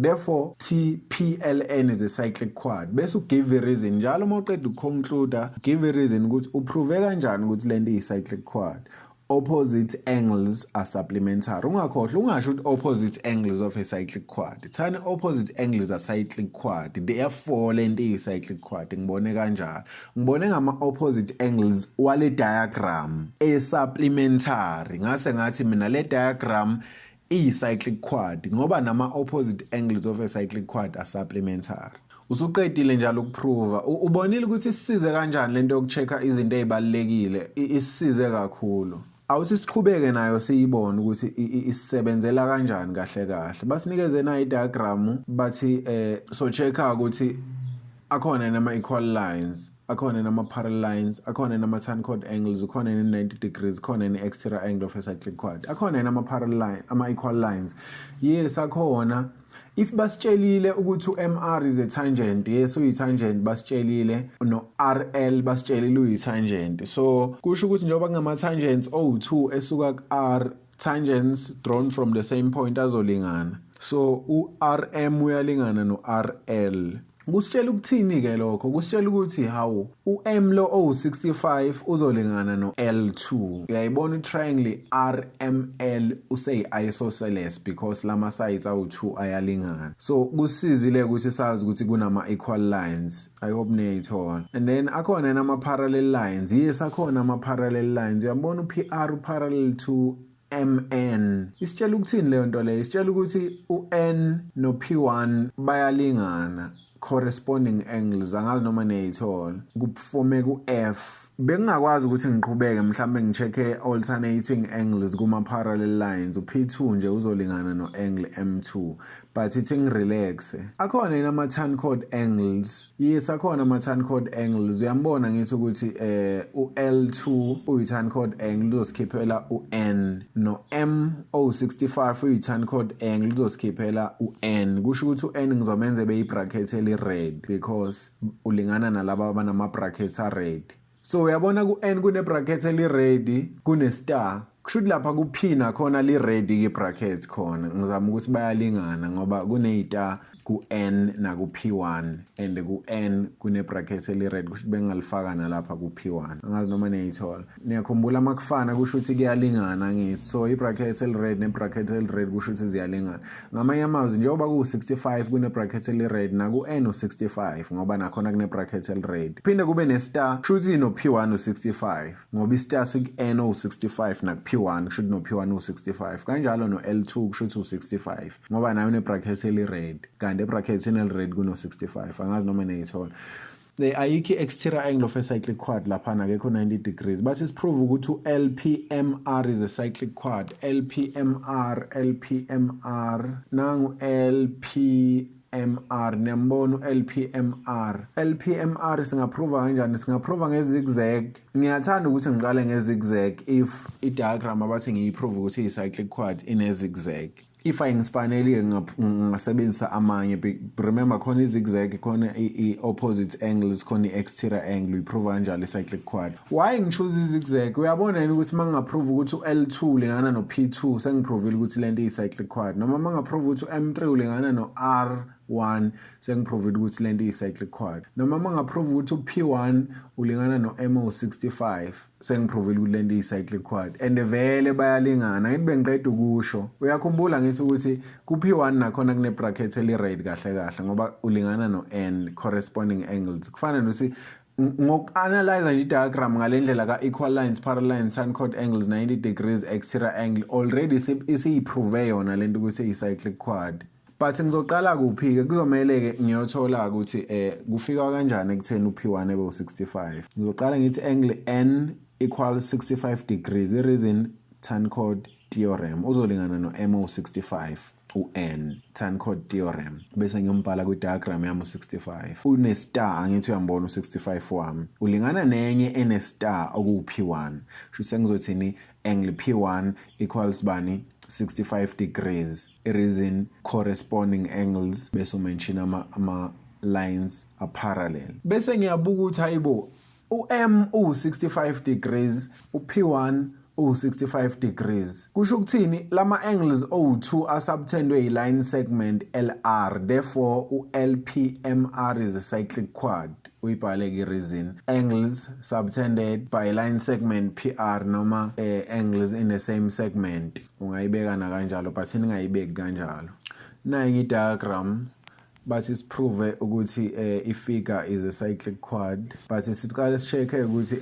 Speaker 1: therefore TPLN is a cyclic quad. Bese ugive a reason njalo uma uqeda ukuconclude, give a reason ukuthi uprove kanjani ukuthi lento iyi-cyclic quad. Opposite angles are supplementary. Ungakhohlwa, ungasho ukuthi opposite angles of a cyclic quad, thani opposite angles are cyclic quad, therefore lento iyi-cyclic quad. Ngibone kanjalo, ngibone ngama-opposite angles wale diagram e-supplementary, ngase ngathi mina le diagram iyi-cyclic quad ngoba nama-opposite angles of a cyclic quad are supplementary. Usuqedile njalo ukuprova. Ubonile ukuthi isisize kanjani lento yokucheck-a izinto ey'balulekile? Isisize kakhulu. Awuthi siqhubeke nayo, siyibone ukuthi isebenzela kanjani kahle kahle. Basinikeze nayo i-diagram, bathi so check-a ukuthi akhona nama equal lines, akhona nama parallel lines, akhona nama tan chord angles, akhona ne 90 degrees, khona ne exterior angle of a cyclic quad. Akhona nama parallel line, ama equal lines? Yes, akhona. If basitshelile ukuthi u-MR is a tangent, yes, uyi-tangent, basitshelile. No-RL basitshelile uyi-tangent. So kusho ukuthi njengoba kungama-tangents owu-2 esuka ku-R, tangents drawn from the same point azolingana. So u-RM uyalingana no-RL. Kusitshela ukuthini-ke lokho? Kusitshela ukuthi hawu, u-M lo owu-65 uzolingana no-L2. Uyayibona i-triangle RML useyi-isosceles because lama sides awu-2 ayalingana. So kusizile ukuthi sazi ukuthi kunama-equal lines. I hope niyayithola. And then akhona nama-parallel lines? Yes, akhona ama-parallel lines. Uyabona u-PR parallel to MN. Isitshela ukuthini leyo nto leyo? Isitshela ukuthi u-N no-P1 bayalingana, corresponding angles. Angazi noma niyayithola. Kufome ku-F. Bengingakwazi ukuthi ngiqhubeke, mhlawumbe ngi-check-e alternating angles kuma-parallel lines. U-P2 nje uzolingana no-angle M2, but ithi ngi-relaxe. Akhona yini ama-tan chord angles? Yes, akhona ama-tan chord angles. Uyambona ngithi ukuthi u-L2 uyi-tan chord angle, uzosikhiphela u-N, no-M owu-65 uyi-tan chord angle, uzosikhiphela u-N. Kusho ukuthi u-N ngizomenza ebe yi-bracket eli-red because ulingana nalaba abanama-brackets a-red. So uyabona ku-N kune-bracket eli-red, kune-star. Kusho ukuthi lapha ku-P nakhona li-red ke-bracket khona. Ngizama ukuthi bayalingana ngoba kune-star ku-N naku-P1 and ku-N kune-bracket eli-red. Kusho ukuthi bengingalifaka nalapha ku-P1. Angazi noma niyayithola. Niyakhumbula, uma kufana kusho ukuthi kuyalingana, ngithi? So i-bracket eli-red ne-bracket eli-red kusho ukuthi ziyalingana. Ngamanye amazwi, njengoba ku-65 kune-bracket eli-red, naku-N u-65 ngoba nakhona kune-bracket eli-red, phinde kube ne-star. Kusho ukuthi no-P1 u-65 ngoba i-star siku-N owu-65 naku-P1, kusho ukuthi no-P1 u-65 kanjalo. No-L2 kusho ukuthi u-65 ngoba nayo une-bracket eli-red, kanti e-bracketini eli-red kuno-65. Angazi noma niyayithola. Ayikho i-exterior angle of a cyclic quad laphana, akekho 90 degrees. Bathi si-prove ukuthi u-LPMR is a cyclic quad. LPMR, LPMR, nangu LPMR. Niyambona u-LPMR. LPMR singa-prova kanjani? Singa-prova nge-zigzag. Ngiyathanda ukuthi ngiqale nge-zigzag if i-diagram abathi ngiyi-prove ukuthi iyi-cyclic quad ine-zigzag. If ayingispaneli, ngingasebenzisa amanye. Remember, khona i-zigzag, khona i-opposite angles, khona i-exterior angle. Uyi-prova kanjalo i-cyclic quad. Why ngi-choose i-zigzag? Uyabona yini ukuthi uma nginga-prove ukuthi u-L2 ulingana no-P2, sengi-provile ukuthi lento iyi-cyclic quad? Noma uma nginga-prove ukuthi u-M3 ulingana no-R1, sengi-provile ukuthi lento iyi-cyclic quad? Noma uma nginga-prove ukuthi u-P1 ulingana no-M 65, sengi-provile ukuthi lento iyi-cyclic quad? And vele bayalingana, ngithi bengiqeda ukusho. Uyakhumbula ngithi ukuthi ku-P1 nakhona kune-bracket eli-red kahle kahle ngoba ulingana no-N, corresponding angles. Kufana nokuthi ngoku-analyze nje i-diagram ngale ndlela ka-equal lines, parallel lines, tan chord angles, 90 degrees, exterior angle, already isiyi-prove yona lento ukuthi iyi-cyclic quad. But ngizoqala kuphi-ke? Kuzomele-ke ngiyothola ukuthi kufika kanjani ekutheni u-P1 ebe u-65. Ngizoqala ngithi angle N equals 65 degrees. I-reason, tan chord theorem, uzolingana no-M o-65 u-N, tan chord theorem. Bese ngiyombhala kwi-diagram yami u-65 une-star. Angithi uyambona u-65 wami ulingana nenye ene-star okuwu-P1? Sho sengizothini? Angle P1 equals bani? 65 degrees. I-reason, corresponding angles, bese u-mention ama lines a-parallel. Bese ngiyabuka ukuthi hayibo, u-M u-65 degrees, u-P1 u-65 degrees. Kusho ukuthini? Lama angles owu-2 a-subtendwe yi-line segment LR. Therefore u-LPMR is a cyclic quad. Uyibhale ke reason, angles subtended by line segment PR, noma angles in the same segment. Ungayibeka na kanjalo, but ningayibeki kanjalo. Nayi i-diagram, bathi si-prove ukuthi i-figure is a cyclic quad, but siqale si-check ukuthi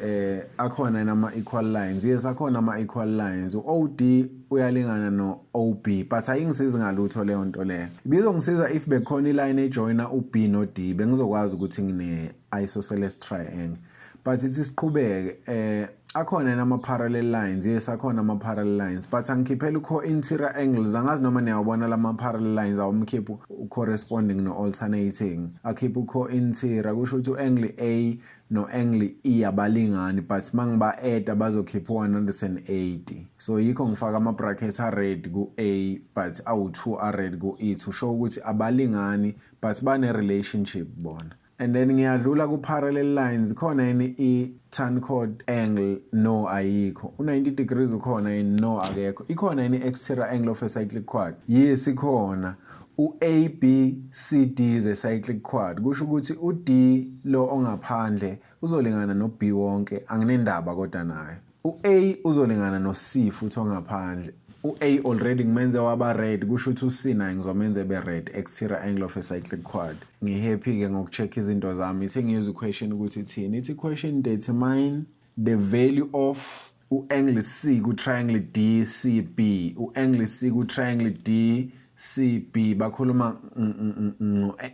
Speaker 1: akhona nama equal lines. Yes, akhona ama equal lines. U-OD uyalingana no-OB, but ayingisizi ngalutho leyo nto leyo. Ibizongisiza if bekhona i-line e-joina u-B no-D, bengizokwazi ukuthi ngine isosceles triangle. But ithi siqhubeke. Akhona nama parallel lines? Yes, akhona ama parallel lines, but angikhiphela u-interior angles. Angazi noma niyawabona lama parallel lines. Awumkhiphi u-corresponding no-alternating, akhipha u-co-interior. Kusho ukuthi u-angle A no-angle E abalingani, but mangiba-add bazokhipha u-180. So yikho ngifaka ama-brackets a-red ku-A, but awu-2 a-red ku-E, to show ukuthi abalingani but bane-relationship bona. And then ngiyadlula ku-parallel lines. Khona yini i-tan chord angle? No, ayikho. U-90 degrees ukhona yini? No, akekho. Ikhona yini i-exterior angle of a cyclic quad? Yes, ikhona. U-A B C D is a cyclic quad. Kusho ukuthi u-D lo ongaphandle uzolingana no-B wonke, anginendaba kodwa nayo. U-A uzolingana no-C futhi ongaphandle. U-A already ngimenze waba red, kusho ukuthi u-C naye ngizomenza ebe red, exterior angle of a cyclic quad. Ngi-happy ke ngoku-check izinto zami. Ithi ngiyizwe question ukuthi ithini. Ithi question, determine the value of U-angle C ku-triangle DCB, u-angle C ku-triangle DCB, bakhuluma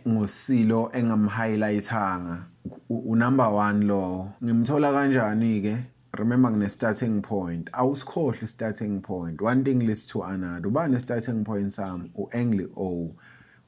Speaker 1: ngo-C lo engamhighlightanga, unumber 1 lo. Ngimthola kanjani ke? Remember, ngine starting point. Awusikhohle starting point. One thing leads to another. Ubani starting point sami? U-angle O.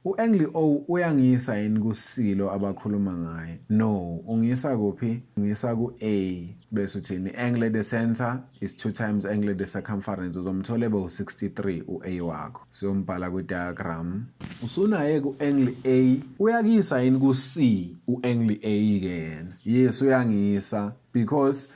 Speaker 1: U-angle O uyangisa yini ku-C lo abakhuluma ngaye? No. Ungisa kuphi? Ungisa ku-A. Bese uthini? Angle at the center is 2 times angle at the circumference. Uzomthola ebe u-63 u-A wakho. Siyombhala kwi-diagram. Usunaye ku-angle A. Uyakisa yini ku-C u-angle A ke yena? Yes, uyangisa, because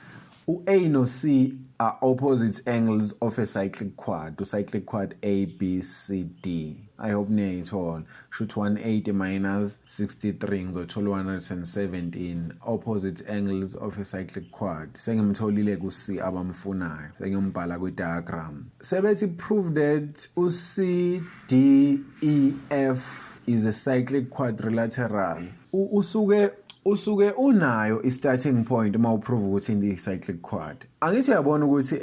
Speaker 1: u-A no-C are opposite angles of a cyclic quad, u-cyclic quad A B C D. I hope niyayithola. Shoot, 180 minus 63, ngizothola 117. Opposite angles of a cyclic quad. Sengimtholile ku-C abamfunayo, sengiyombhala kwi-diagram. Sebethi prove that u-C D E F is a cyclic quadrilateral. Usuke unayo i-starting point uma uprove ukuthi into i-cyclic quad. Angithi uyabona ukuthi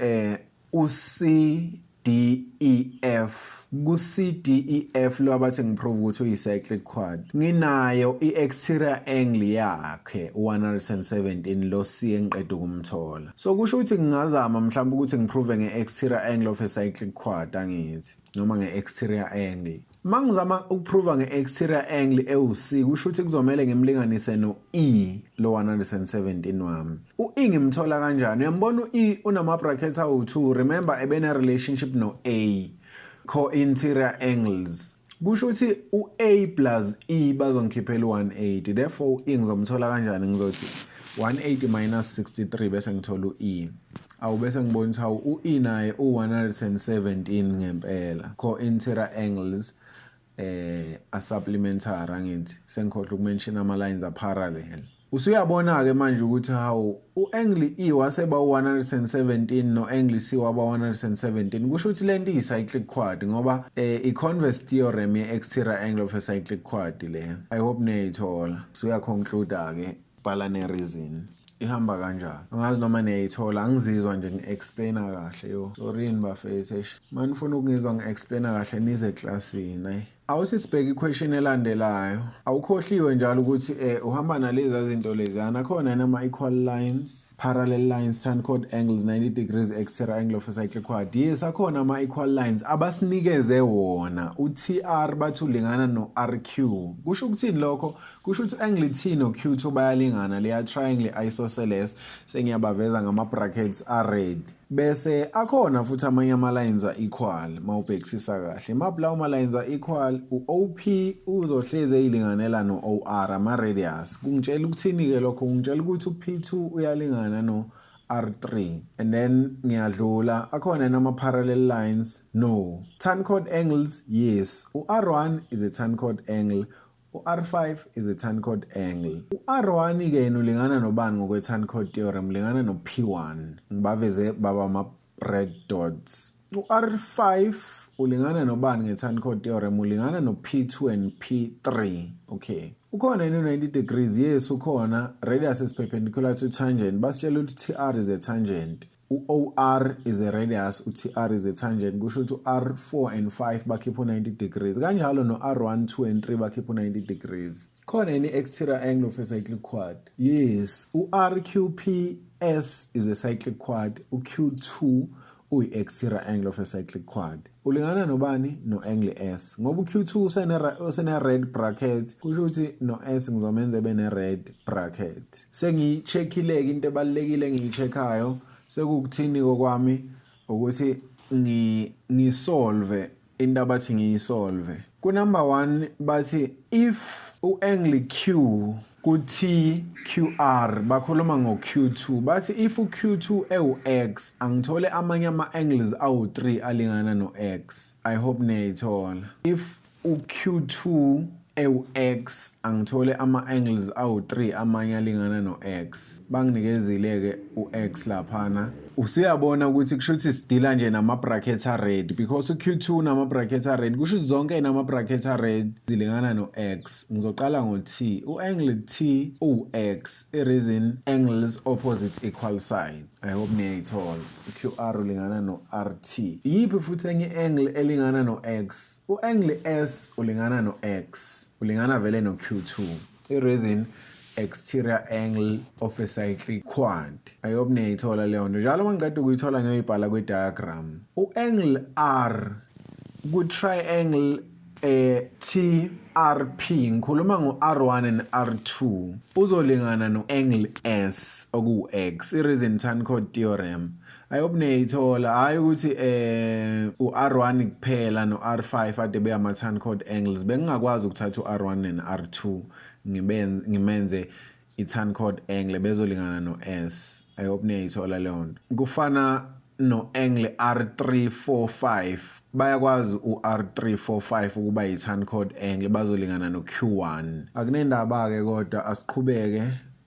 Speaker 1: u-C D E F, ku C D E F lo abathi ngiprove ukuthi uyi-cyclic quad, nginayo i-exterior angle yakhe, 117, lo C engiqeda ukumthola. So kusho ukuthi ngingazama mhlawumbe ukuthi ngiprove nge-exterior angle of a cyclic quad, angithi, noma nge-exterior angle. Mangizama ukuprova nge-exterior angle ewu-C, kusho ukuthi kuzomele ngimlinganise no-E lo 117 wami. U-E ngimthola kanjani? Uyambona u-E unama-brackets awu-2. Remember, ebene-relationship no-A, co-interior angles. Kusho ukuthi u-A plus E bazongikhiphela u-180. Therefore, u-E ngizomthola kanjani? Ngizothi 180 minus 63, bese ngithola u-E. Awu, bese ngibona ukuthi hawu, u-E naye u-117 ngempela. Co-interior angles a-supplementary, angithi? Sengikhohlwa ukumention ama-lines a-parallel. Usuyabona-ke manje ukuthi hawu, u-angle E waseba u-117, no-angle C waba 117. Kusho ukuthi lento iyi-cyclic quad, ngoba i-converse theorem ye-exterior angle of a cyclic quad le. I hope niyayithola. Usuyaconclude-ke, bhala ne-reason. Ihamba kanjalo. Angazi noma niyayithola. Angizizwa nje ngi-explaina kahle. Yo, sorry bafethu. Eish, manifuna ukungizwa ngi-explaina kahle, nize eklasini. Ayi, awuthi sibheke i-question elandelayo. Awukhohliwe njalo ukuthi uhamba nalezi zinto lezana khona nama equal lines, parallel lines, tan chord angles, 90 degrees, exterior angle of a cyclic quad. Yes, akhona ama equal lines abasinikeze wona. U-TR bathi ulingana no-RQ. Kusho ukuthini lokho? Kusho ukuthi angle T no-Q2 bayalingana, leya triangle isosceles. Sengiyabaveza ngama brackets a-red. Bese akhona futhi amanye ama-lines a-equal. Mawubhekisisa kahle maphi lawo ma-lines a-equal? U-OP uzohlezi eyilinganela no-OR, ama-radius. Kungitshela ukuthini-ke lokho? Kungitshela ukuthi u-P2 uyalingana no-R3. And then ngiyadlula. Akhona nama-parallel lines? No. Tan chord angles? Yes. U-R1 is a tan chord angle, u-R5 is a tan chord angle. U-R1 ke yena ulingana nobani ngokwe-tan chord theorem? Ulingana no-P1. Ngibaveze baba ama-red dots. U-R5 ulingana nobani nge-tan chord theorem? Ulingana no-P2 and P3. Okay, ukhona yini 90 degrees? Yes, ukhona. Radius is perpendicular to tangent. Basitshela ukuthi TR is a tangent. U-OR is a radius, u-TR is a tangent. Kusho ukuthi u-R4 and 5 bakhipha u-90 degrees, kanjalo no-R1, 2 and 3 bakhipha u-90 degrees. Khona yini exterior angle of a cyclic quad? Yes. U-RQPS is a cyclic quad. U-Q2 uyi-exterior angle of a cyclic quad. Ulingana nobani? No-angle S, ngoba u-Q2 usene-red bracket. Kusho ukuthi no-S ngizomenza ebe ne-red bracket. Sengiyi-check-ile-ke. Into ebalulekile engiyi-check-ayo sekukuthini kokwami ukuthi ngisolve into abathi ngiyisolve. Ku-number 1 bathi if u-angle Q ku-TQR, bakhuluma ngo-Q2, bathi if u-Q2 ewu-X, angithole amanye ama-angles awu-3 alingana no-X. I hope niyayithola. If u-Q2 Ewu-x, angithole ama-angles awu-3 amanye alingana no-x. Banginikezile-ke u-x laphana. Usuyabona ukuthi kusho ukuthi sidila nje nama-bracket a-red, because u-Q2 nama-bracket a-red, kusho ukuthi zonke nama-bracket a-red zilingana no-x. Ngizoqala ngo-T. U-angle T uwu-x. I-reason, angles opposite equal sides. I hope niyayithola. U-QR ulingana no-RT. Iyiphi futhi enye i-angle elingana no-x? U-angle S ulingana no-x, ulingana vele no-Q2. I-reason, exterior angle of a cyclic quad. I hope niyayithola leyo nto. Njalo uma ngiqeda ukuyithola, ngiyoyibhala kwi-diagram. U-angle R ku-triangle TRP, ngikhuluma ngo-R1 and R2, uzolingana no-angle S, okuwu-x. I-reason, tan chord theorem. I hope niyayithola. Hayi ukuthi u-R1 kuphela no-R5 ade beyama tan chord angles, bengingakwazi ukuthatha u-R1 and R2 ngibenze ngimenze i-tan chord angle, bezolingana no-S. I hope niyayithola leyo nto. Kufana no-angle R345, bayakwazi u-R345 ukuba yi-tan chord angle, bazolingana no-Q1. Akunendaba-ke, kodwa asiqhubeke.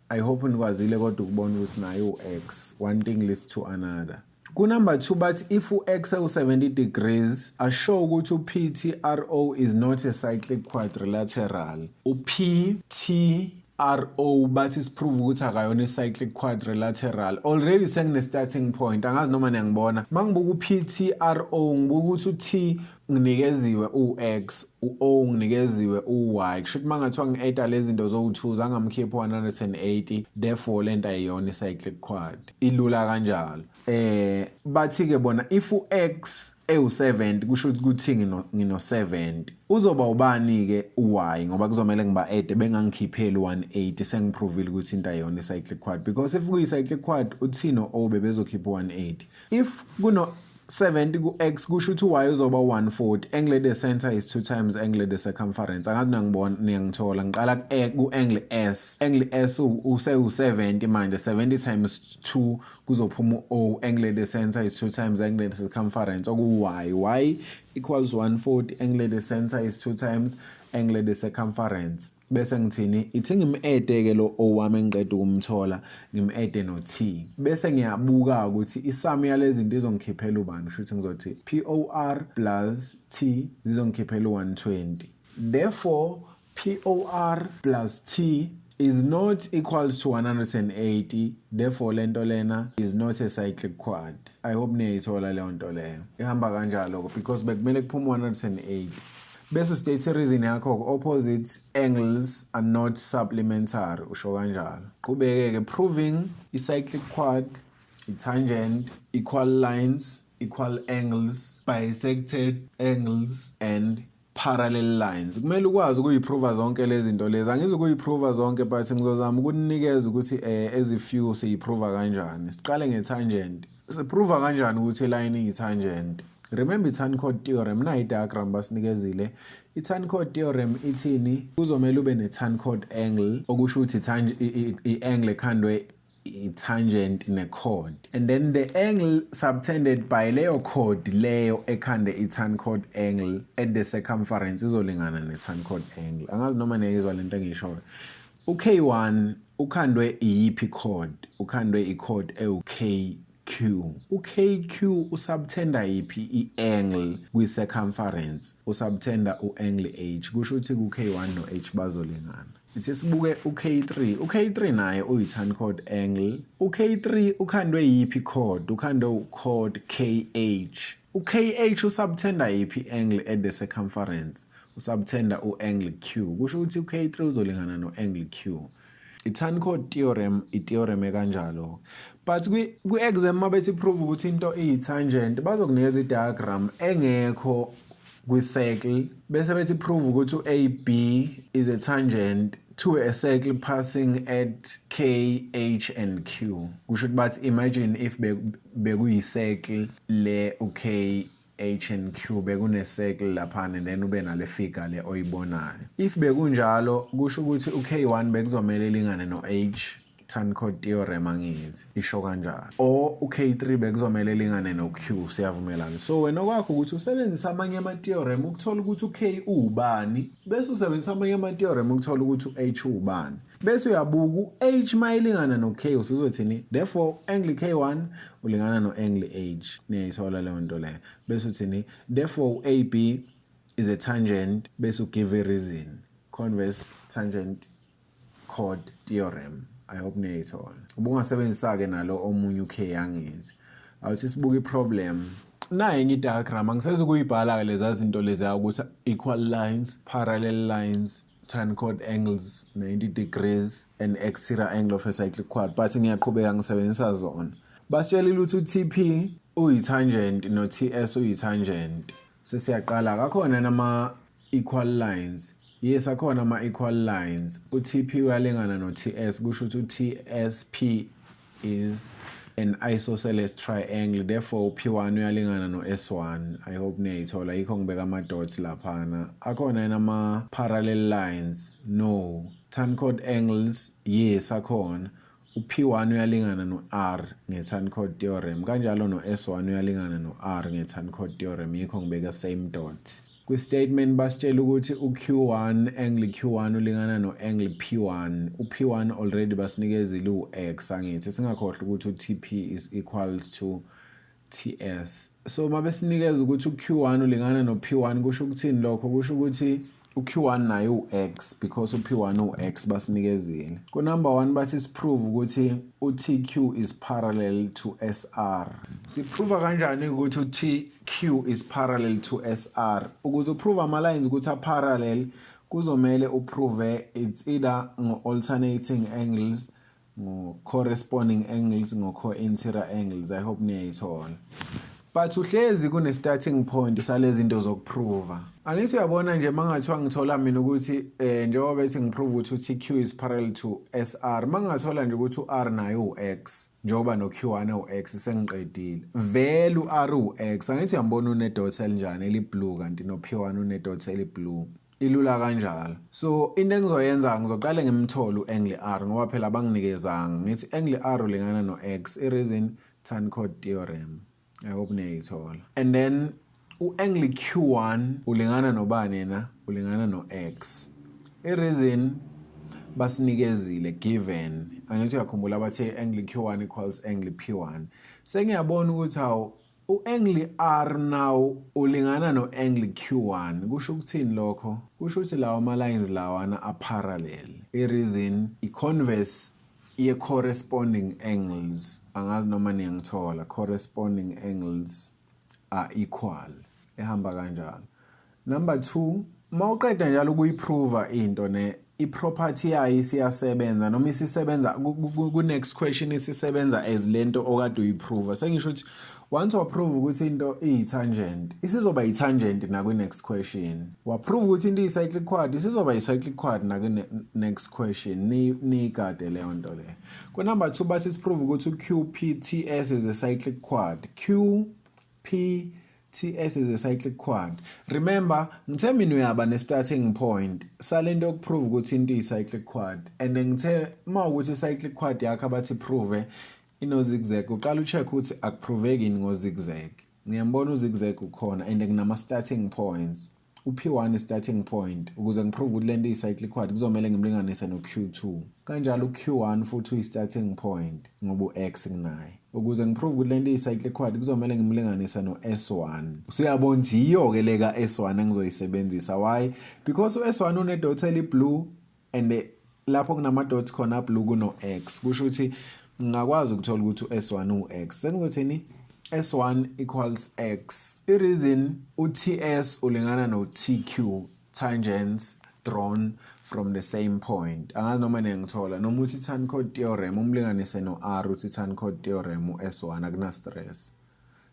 Speaker 1: I hope nikwazile kodwa ukubona ukuthi nayo u-x, one thing leads to another. Ku-number 2 bathi if u-x ewu-70 degrees, asho ukuthi u-PTRO is not a cyclic quadrilateral. U-PTRO bathi siprove ukuthi akayona i-cyclic quadrilateral. Already sengine-starting point. Angazi noma niyangibona. Uma ngibuka u-PTRO, ngibuka ukuthi u-T nginikeziwe u-x, u-O nginikeziwe u-y. Kusho ukuthi uma ngathiwa ngi-adda lezi zinto zowu-2, zangamkhipha 180, therefore lento ayiyona i-cyclic quad. Ilula kanjalo. Bathi-ke bona if u-x ewu-70, kusho ukuthi ngino 70, uzoba ubani-ke u-y? Ngoba kuzomele ngiba-adde, bengangikhipheli 180. Sengiprovile ukuthi into ayiyona i-cyclic quad, because if kuyi-cyclic quad, u-T no-O bebezokhipha 180. If kuno 70 ku-x, kusho ukuthi u-y uzoba 140. Angle at the center is 2 times angle at the circumference. Angathi nangibona, niyangithola. Ngiqala ku-angle S. Angle S usewu-70 manje. 70 times 2 kuzophuma u-O. Angle at the center is 2 times angle at the circumference, okuwu-y. Y equals 140. Angle at the center is 2 times angle at the circumference. Bese ngithini? Ithi ngim-adde-ke lo O wami engiqeda ukumthola, ngim-adde no-T, bese ngiyabuka ukuthi i-sum yalezi zinto izongikhiphela ubani. Kusho ukuthi ngizothi POR plus T zizongikhiphela u-120. Therefore POR plus T is not equals to 180, therefore lento lena is not a cyclic quad. I hope niyayithola leyo nto leyo. Ihamba kanjalo because bekumele kuphume 180. Bese ustate reason yakho, opposite angles are not supplementary, usho kanjalo. Qhubeke ke, proving i-cyclic quad, i-tangent, equal lines, equal angles, bisected angles and parallel lines. Kumele ukwazi ukuyiprova zonke lezi zinto lezi. Angizukuyiprova zonke, but ngizozama ukunikeza ukuthi ezi-few siyiprova kanjani. Siqale nge-tangent. Siprova kanjani ukuthi line iyi-tangent? Remember i-tan chord theorem. Nayi i-diagram basinikezile. I-tan chord theorem ithini? Kuzomele ube ne-tan chord angle, okusho ukuthi i-angle ekhandwe i-tangent ne-chord, and then the angle subtended by leyo chord leyo ekhande i-tan chord angle at the circumference izolingana ne-tan chord angle. Angazi noma niyayizwa lento engiyishoyo. U-K1 ukhandwe iyiphi chord? Ukhandwe i-chord ewu-KQ. U-KQ usubtenda yiphi i-angle kwi-circumference? Usubtenda u-angle H. Kusho ukuthi ku-K1 no-H bazolingana. Ithi sibuke u-K3. U-K3 naye uyi-tan chord angle. U-K3 ukhandwe yiphi chord? Ukhandwe u-chord KH. U-KH usubtenda yiphi angle at the circumference? Usubtenda u-angle Q. Kusho ukuthi u-K3 uzolingana no-angle Q. I-tan chord theorem, i-theorem ekanjalo. But kwi-exam mabethi prove ukuthi into iyi-tangent, bazokunikeza i-diagram engekho kwi-circle, bese bethi prove ukuthi u-AB is a tangent to a circle passing at K, H and Q. Kusho ukuthi bathi imagine if bekuyi-circle le u-K, H and Q, bekune circle laphana and then ube nale figure le oyibonayo. If bekunjalo, kusho ukuthi u-K1 bekuzomela ilingane no-H. Tan chord theorem, angithi isho kanjalo, or u-K3 bekuzomele lingane no-Q, siyavumelana. So wena okwakho ukuthi usebenzise amanye ama-theorem ukuthola ukuthi u-K uwubani, bese usebenzisa amanye ama-theorem ukuthola ukuthi u-H uwubani, bese uyabuka u-H mayilingana no-K, usuzothini? Therefore angle K1 ulingana no-angle H. Niyayithola leyo nto leyo? Bese uthini? Therefore u-AB is a tangent, bese ugive a reason, converse tangent chord theorem. I hope niyayithola. Ubungasebenzisa-ke nalo omunye u-K, angithi? Awuthi sibuke i-problem. Naye enye i-diagram, angisezukuyibhala-ke leza zinto leziya ukuthi equal lines, parallel lines, tan chord angles 90 degrees and exterior angle of a cyclic quad, but ngiyaqhubeka ngisebenzisa zona. Basitshelile ukuthi u-TP uyi-tangent no-TS uyi-tangent. Sesiyaqala, kakhona nama equal lines? Yes, akhona ama-equal lines. U-TP uyalingana no-TS, kusho ukuthi u-TSP is an isosceles triangle. Therefore u-P1 uyalingana no-S1. I hope niyayithola. Yikho ngibeka ama-dots laphana. Akhona yini ama-parallel lines? No. Tan chord angles? Yes, akhona. U-P1 uyalingana no-R nge-tan chord theorem, kanjalo no-S1 uyalingana no-R nge-tan chord theorem, yikho ngibeka same dot. Kwi-statement basitshela ukuthi u-Q1, angle Q1 ulingana no-angle P1. U-P1 already basinikezile u-X, angithi? Singakhohlwa ukuthi u-TP is equals to TS. So mabesinikeza ukuthi u-Q1 ulingana no-P1, kusho ukuthini lokho? Kusho ukuthi u-Q1 naye u-X, because u-P1 u-X basinikezile. Ku-number 1 bathi siprove ukuthi u-TQ is parallel to SR. Siprove kanjani ukuthi u-TQ is parallel to SR? Ukuze uprove ama-lines ukuthi a-parallel, kuzomele uprove it's either ngo-alternating angles, ngo-corresponding angles, ngo-co-interior angles. I hope niyayithola. But uhlezi kune-starting point salezi zinto zokuprova, angithi? Uyabona nje, mangathiwa ngithola mina ukuthi njengoba bethi ngiprove ukuthi u-TQ is parallel to SR, mangathola nje ukuthi u-R naye u-X njengoba no-Q1 u-X, sengiqedile. Vele u-R u-X, angithi? Uyambona une-dot elinjani? Eli-blue. Kanti no-P1 une-dot eli-blue. Ilula kanjalo. So into engizoyenza, ngizoqale ngimthole u-angle R, ngoba phela banginikezanga. Ngithi angle R ulingana no-X, i-reason tan chord theorem. I hope niyayithola. And then u-angle Q1 ulingana nobani yena? Ulingana no-X. I-reason basinikezile, given, angithi? Uyakhumbula bathe angle Q1 equals angle P1. Sengiyabona ukuthi hawu, u-angle R now ulingana no-angle Q1. Kusho ukuthini lokho? Kusho ukuthi lawa ama-lines lawana a-parallel. I-reason, i-converse ye-corresponding angles. Angazi noma niyangithola. Corresponding angles are equal. Ehamba kanjalo. Number 2, mawuqeda njalo ukuyiprova into ne i-property yayo isiyasebenza noma isisebenza ku-next question, isisebenza as lento okade uyiprova. Sengisho ukuthi once waprove ukuthi into iyi-tangent, isizoba yi-tangent nakwi-next question. Waprove ukuthi into iyi-cyclic quad, isizoba yi-cyclic quad nakwi-next question. Niyigade leyo nto leyo. Ku-number 2 bathi siprove ukuthi u-QPTS is a cyclic quad. QPTS is a cyclic quad. Remember, ngithe mina uyaba ne-starting point salento yokuprove ukuthi into iyi-cyclic quad, and ngithe uma ukuthi i-cyclic quad yakho abathi prove ino-zigzag, uqala ucheck ukuthi akuproveki yini ngo-zigzag. Ngiyambona u-zigzag ukhona and kunama-starting points. U-P1 starting point, ukuze ngiprove ukuthi lento iyi-cyclic quad kuzomele ngimlinganise no-Q2. Kanjalo u-Q1 futhi uyi-starting point ngoba u-X kunaye. Ukuze ngiprove ukuthi lento iyi-cyclic quad kuzomele ngimlinganise no-S1. Usuyabona ukuthi yiyo-ke le ka-S1 engizoyisebenzisa. Why? Because u-S1 une-dot eli-blue and lapho kunama-dots khona blue kuno-X. Kusho ukuthi ngingakwazi ukuthola ukuthi u-S1 u-X. Sengizothini? S1 equals X. I-reason, u-TS ulingana no-TQ, tangents drawn from the same point. Angazi noma niyangithola. Noma uthi tan chord theorem, umlinganise no-R, uthi tan chord theorem u-S1, akuna stress.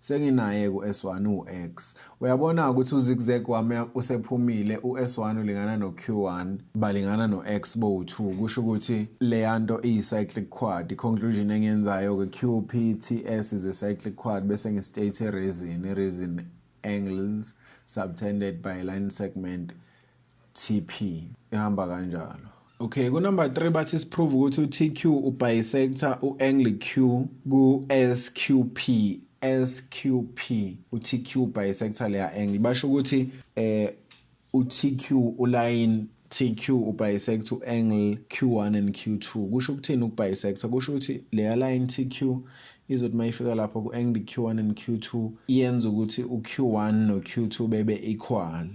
Speaker 1: Senginaye ku-S1 u-X. Uyabona ukuthi uzigzag wami usephumile. U-S1 ulingana no-Q1, balingana no-X bowu-2, kusho ukuthi leya nto iyi-cyclic quad. I-conclusion engiyenzayo-ke, QPTS is a cyclic quad, bese ngi-state i-reason. I-reason, angles subtended by line segment TP. Ihamba kanjalo. Okay, ku number 3 bathi siprove ukuthi uTQ ubisector uangle Q ku SQP. SQP, uTQ bisector leya angle. Basho ukuthi uTQ, uline TQ ubisect uangle Q1 and Q2. Kusho ukuthini ukubisector? Kusho ukuthi leya line TQ izothi mayifika lapho ku-angle Q1 and Q2, iyenza ukuthi uQ1 noQ2 bebe equal.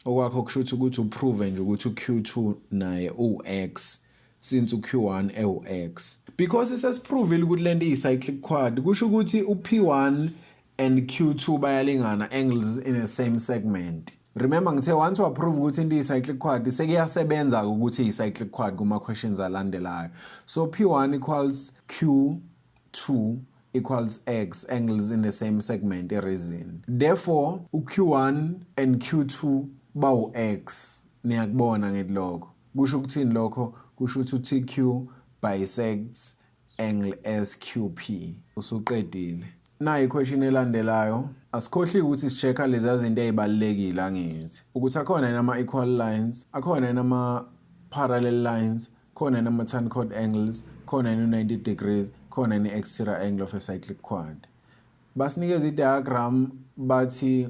Speaker 1: Okwakho kusho ukuthi uprove nje ukuthi uQ2 naye uX since uQ1 ewu-X, because sesiprovile ukuthi lento iyi-cyclic quad. Kusho ukuthi uP1 and Q2 bayalingana, angles in the same segment. Remember ngithe once waprove ukuthi into iyi-cyclic quad, sekuyasebenza ukuthi iyi-cyclic quad kuma-questions alandelayo. So P1 equals Q2 equals X, angles in the same segment, reason. Therefore uQ1 and Q2 bawu-X. Niyakubona ngithi lokho kusho ukuthini? Lokho kusho ukuthi uTQ bisects angle SQP. Usuqedile. Nayi question elandelayo. Asikhohli ukuthi si-check-a lezi zinto ezibalulekile, angithi ukuthi akhona yini ama-equal lines, akhona yini ama-parallel lines, khona yini ama-tan chord angles, khona yini u-90 degrees, khona yini i-exterior angle of a cyclic quad. Basinikeza i-diagram, bathi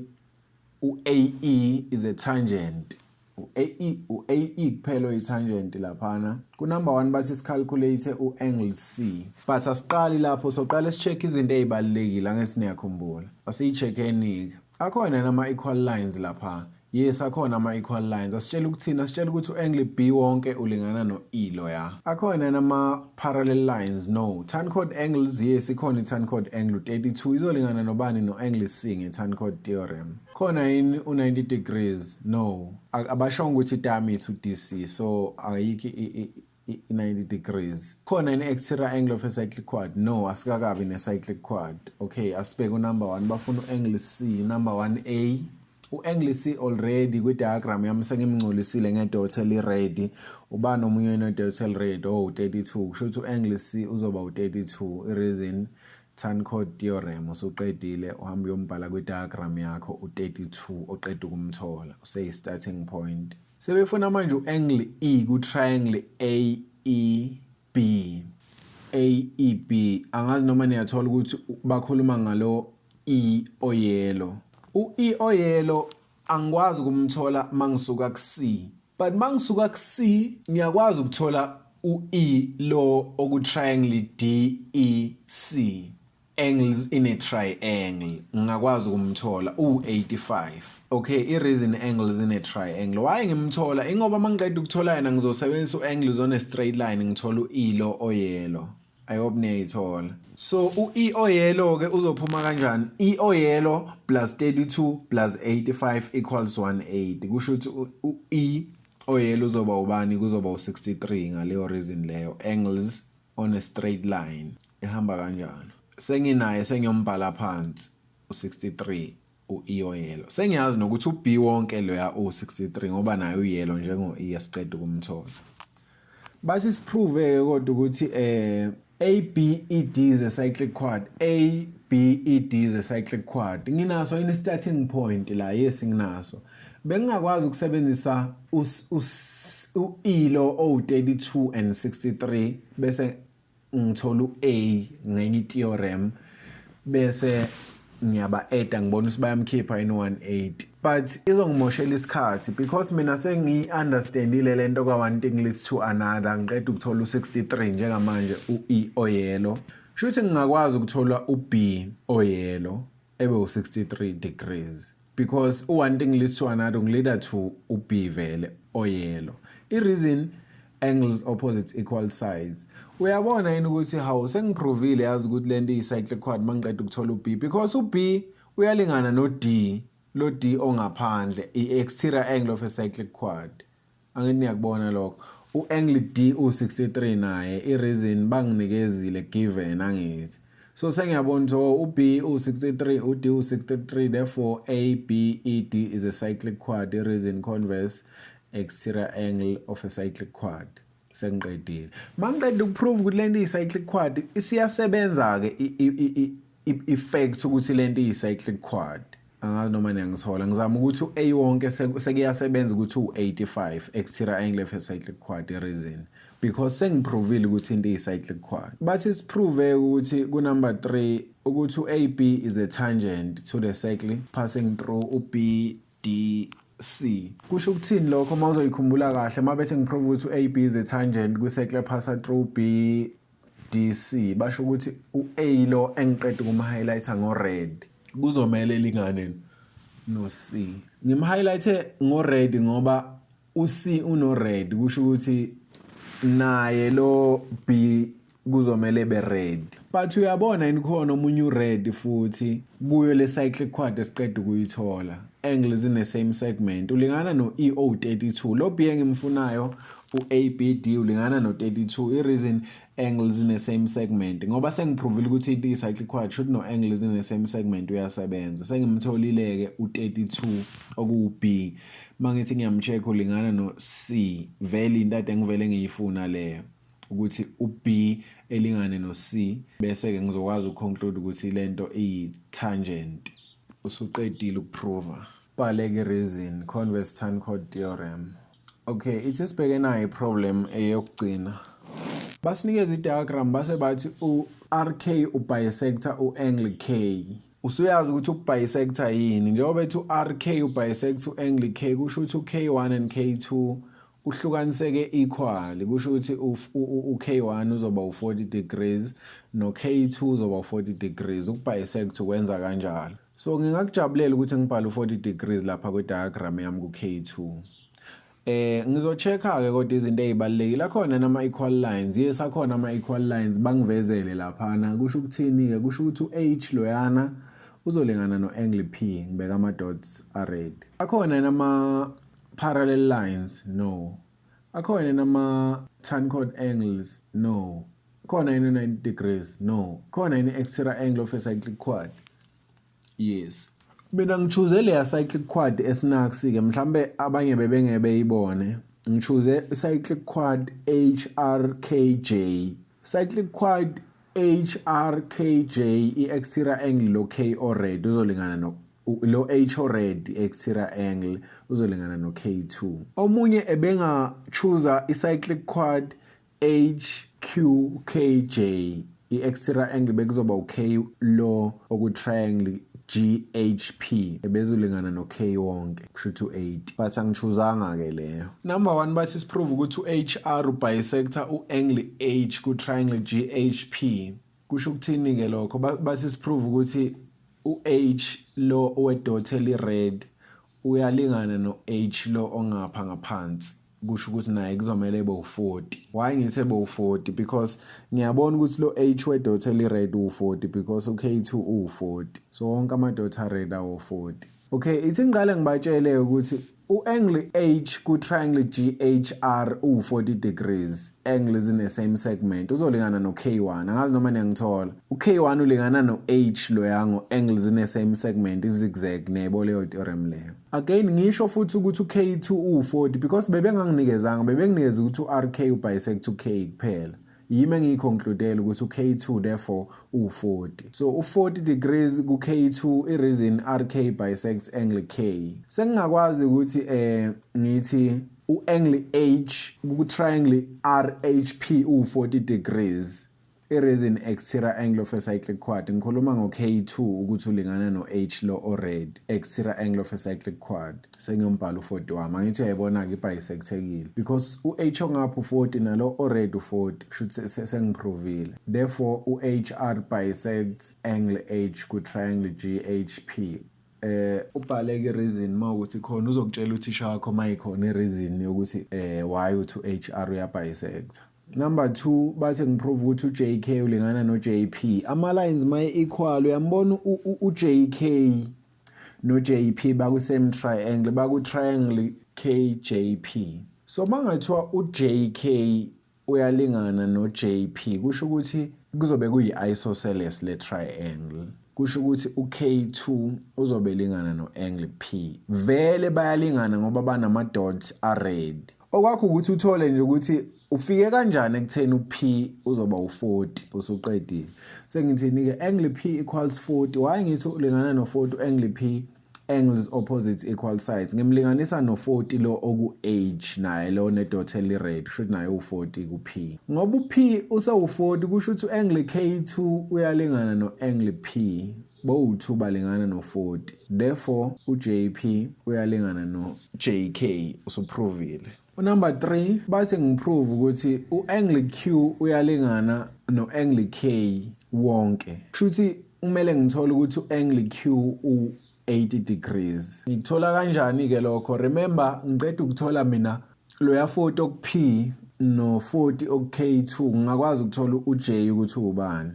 Speaker 1: u-AE is a tangent, u-AE kuphela oyi-tangent laphana. Ku-number 1 bathi sicalculate u-angle C, but asiqali lapho, soqala si-check izinto ey'balulekile, angithi niyakhumbula. Asiyi-check-eni-ke. Akhona nama-equal lines lapha? Yes, akhona ama-equal lines. Asitshela ukuthini? Asitshela ukuthi u-angle B wonke ulingana no-E loya. Akhona nama-parallel lines? No. Tan chord angles? Yes, ikhona i-tan chord angle, u-32 izolingana nobani? No-angle C nge-tan chord theorem. Khona yini u-90 degrees? No, abashongo ukuthi i-diameter u-DC, so ayikho i-90 degrees. Khona i-exterior angle of a cyclic quad? No, asikakabi ne-cyclic quad. Okay, asibheke unumber 1. Bafuna u-angle C. Number 1 A, u-angle C already kwi-diagram yami sengimngcolisile ngedot eli-red. Ubani omunye onedot eli-red? Oh, 32. Kusho ukuthi u-angle C uzoba u-32, i-reason tan chord theorem. Usuqedile, uhamba uyombhala kwi-diagram yakho u-32 oqeda ukumthola, useyi-starting point. Sebefuna manje u-angle E ku-triangle AEB. AEB, angazi noma niyathola ukuthi bakhuluma ngalo E oyellow. U-E oyellow angikwazi ukumthola mangisuka ku-C, but mangisuka ku-C ngiyakwazi ukuthola u-E lo oku-triangle DEC, angles in a triangle. Ngingakwazi ukumthola u-85. Okay, i-reason angles in a triangle. Why ngimthola? Ingoba mangiqeda ukuthola yena, ngizosebenzisa u-angles on a straight line, ngithola u-E lo oyellow. I hope niyayithola. So u-E oyellow ke uzophuma kanjani? E oyellow plus 32 plus 85 equals 180. Kusho ukuthi u-E oyellow uzoba ubani? Kuzoba u-63 ngaleyo reason leyo, angles on a straight line. Ihamba kanjani? Senginaye, sengiyombhala phansi u-63 u-E oyellow. Sengiyazi nokuthi u-B wonke loya u-63 ngoba naye uyellow njengo-E esiqeda ukumthola. Bathi siprove ke kodwa ukuthi A B E D is a cyclic quad. A B E D is a cyclic quad. Nginaso ini starting point la? Yes, nginaso. Bengingakwazi ukusebenzisa u-E lo owu-32 and 63, bese ngithola u-A ngenye theorem, bese ngiyaba-adda, ngibona ukuthi bayamkhipha in 180, but izongimoshela isikhathi because mina sengiyi-understandile lento ka-one thing leads to another. Ngiqeda ukuthola u-63 njengamanje u-E oyellow. Shuthi ngingakwazi ukuthola u-B oyellow ebe u-63 degrees because u-one thing leads to another ngileada to u-B vele oyellow, i-reason angles opposite equal sides. Uyabona yini ukuthi hawu, sengiprovile yazi ukuthi lento iyi-cyclic quad mangiqeda ukuthola u-B, because u-B uyalingana no-D lo D ongaphandle, i-exterior angle of a cyclic quad. Angithi niyakubona lokho? U-angle D u-63 naye, i-reason banginikezile, given, angithi? So sengiyabona ukuthi, oh, u-B u-63, u-D u-63, therefore A B E D is a cyclic quad, i-reason converse exterior angle of a cyclic quad. Sengiqedile. Mangiqeda ukuprove ukuthi lento iyi-cyclic quad, isiyasebenza-ke i-fact ukuthi lento iyi-cyclic quad. Angazi noma niyangithola. Ngizama ukuthi u-A wonke sekuyasebenza ukuthi u-85 exterior angle of a cyclic quad, reason because sengiprovile ukuthi into iyi-cyclic quad. Bathi siprove ukuthi ku-number 3 ukuthi u-AB is a tangent to the circle passing through u-B D C. Kusho ukuthini lokho uma uzoyikhumbula kahle? Uma bethi ngiprove ukuthi u-AB is a tangent kwi-circle passa through B D C, basho ukuthi u-A lo engiqeda ukuma-highlighter ngo-red kuzomele lingane no-C. Ngim-highlight-e ngo-red ngoba u-C uno-red, kusho ukuthi naye lo B kuzomele be red. But uyabona yini, khona omunye u-red futhi kuyo le cyclic quad esiqeda ukuyithola, angles in the same segment, ulingana no-E 32. Lo B engimfunayo, u-ABD, ulingana no-32. I-reason, angles in the same segment, ngoba sengiprovile ukuthi into iyi-cyclic quad, should no angles in the same segment uyasebenza. Sengimtholile-ke u-32 okuwu-B. Mangithi ngiyamcheck, ulingana no-C. Vele into ade ngivele ngiyifuna leyo, ukuthi u-B elingane no-C, bese-ke ngizokwazi ukuconclude ukuthi lento iyi-tangent. Usuqedile ukuprova, bhaleke reason, converse tan chord theorem. Okay, ithi sibheke nayo iproblem eyokugcina. Basinikeza i-diagram, base bathi u-RK ubisector u-angle K. Usuyazi ukuthi ukubisector yini. Njengoba bethi u-RK ubisector u-angle K, kusho ukuthi u-K1 and K2 uhlukaniseke equal. Kusho ukuthi u-K1 uzoba u-40 degrees no-K2 uzoba u-40 degrees. Ukubisect ukwenza kanjalo. So ngingakujabulela ukuthi ngibhale u-40 degrees lapha kwi-diagram yami ku-K2. Ngizochecka ke kodwa izinto ezibalulekile akhona nama equal lines. Yes, akhona ama equal lines, bangivezele laphana. Kusho ukuthini ke? Kusho ukuthi u-H loyana uzolingana no-angle P. Ngibeka ama dots a red. Akhona nama parallel lines? No. Akhona nama tan chord angles? No. Khona yini 90 degrees? No. Khona yini exterior angle of a cyclic quad? Yes. Mina ngichoose leya cyclic quad esinax ke, mhlambe abanye bebengeke beyibone. Ngichoose cyclic quad HRKJ. Cyclic quad HRKJ, i-exterior angle lo K o-red uzolingana no lo H o-red, exterior angle uzolingana no K2. Omunye ebenga choose i-cyclic quad HQKJ, i-exterior angle bekuzoba u-K lo oku-triangle GHP, ebezolingana no-K wonke, kusho ukuthi u-8, but angichoosanga ke leyo. Number 1, bathi siprove ukuthi u-HR ubisector u-angle H ku-triangle GHP. Kusho ukuthini ke lokho? Bathi siprove ukuthi u-H lo owedot eli-red uyalingana no-H lo ongapha ngaphansi. Kusho ukuthi naye kuzomele ebe u40. Why ngithe ebe u40? Because ngiyabona ukuthi lo H wedot eli-red u40 because u-K2 u40, so wonke ama-dot a-red awu40. Okay, ithi ngiqale ngibatshele ukuthi u-angle H ku-triangle GHR u40 degrees, angles in the same segment, uzolingana no-K1. Angazi noma niyangithola. U-K1 ulingana no-H loya ngo-angles in the same segment, i-zigzag neyabo leyo theorem leyo. Again, ngisho futhi ukuthi u-K2 u40 because bebenganginikezanga, bebenginikeza ukuthi u-RK ubisect u-K kuphela. Yimi engiyiconcludele ukuthi u-K2 therefore u40. So u40 degrees ku-K2, i-reason RK bisects angle K. Sengingakwazi ukuthi ngithi u-angle H ku-triangle RHP u40 degrees, i-reason exterior angle of a cyclic quad. Ngikhuluma ngo-K2 ukuthi ulingana no-H lo o-red, exterior angle of a cyclic quad. Sengiyombhala u-40 wami. Angithi uyayibona-ke, ibisectekile because u-H ongapha u-40, nalo o-red u-40, kusho ukuthi sengiprovile. Therefore u-HR bisects angle H ku-triangle GHP. Ubhaleke reason mawukuthi khona uzokutshela uthisha wakho mayikhona i-reason yokuthi why uthi u-HR uyabisect. Number 2, bathi ngiprove ukuthi uJK ulingana noJP. Ama lines may equal. Uyambona uJK noJP baku same triangle, baku triangle KJP. So mangathiwa uJK uyalingana noJP, kusho ukuthi kuzobe kuyi isosceles le triangle. Kusho ukuthi uK2 uzobe lingana no-angle P. Vele bayalingana ngoba banama dots a-red. Okwakho ukuthi uthole nje ukuthi ufike kanjani ekutheni uP uzoba u40, usuqedile. Sengithini ke? Angle P equals 40. Why ngithi ulingana no40 angle P? Angles opposite equal sides. Ngimlinganisa no-40 lo oku-H, naye lo ne-dot eli-red, kusho ukuthi naye u-40 ku-P. Ngoba u-P usewu-40, kusho ukuthi u-angle K2 uyalingana no-angle P, bowu-2 balingana no-40. Therefore u-JP uyalingana no-JK, usuprovile. Unumber 3, bathi ngiprove ukuthi u-angle Q uyalingana no-angle K wonke. Kusho ukuthi kumele ngithole ukuthi u-angle Q u-80 degrees. Ngikuthola kanjani ke lokho? Remember, ngiqeda ukuthola mina loya 40 oku-P no-40 oku-K2, ngingakwazi ukuthola u-J ukuthi ubani.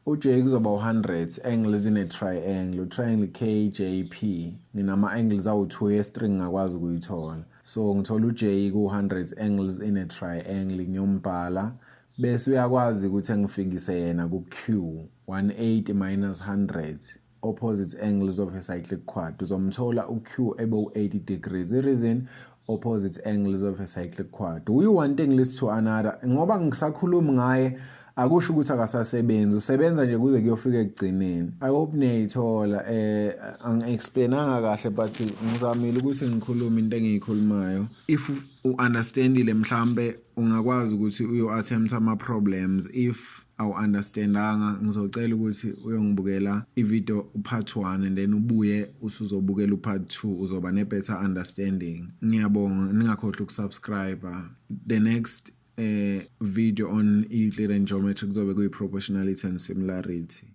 Speaker 1: U-J kuzoba u-100, angles in a triangle, triangle KJP. Nginama-angles awu-2 yes-3, ngingakwazi ukuyithola. So ngithola u-J ku-100, angles in a triangle, ngiyombhala, bese uyakwazi ukuthi ngifikise yena ku-Q. 180 minus 100, opposite angles of a cyclic quad. Uzomthola u-Q ebe u-80 degrees. I-reason, opposite angles of a cyclic quad. Uyi one thing leads to another. Ngoba ngisakhuluma ngaye, akusho ukuthi akasasebenzi, usebenza nje kuze kuyofika ekugcineni. I hope niyayithola. Angi-explainanga kahle, but ngizamile ukuthi ngikhulume into engiyikhulumayo. If u-understandile, mhlambe ungakwazi ukuthi uyo-attempt ama-problems. If awu-understandanga, ngizocela ukuthi uyongibukela i-video u-part 1 and then ubuye usuzobukela u-part 2, uzoba ne-better understanding. Ngiyabonga, ningakhohlwa ukusubscribe. The next video on Euclidean geometry kuzobe kuyi-proportionality and similarity.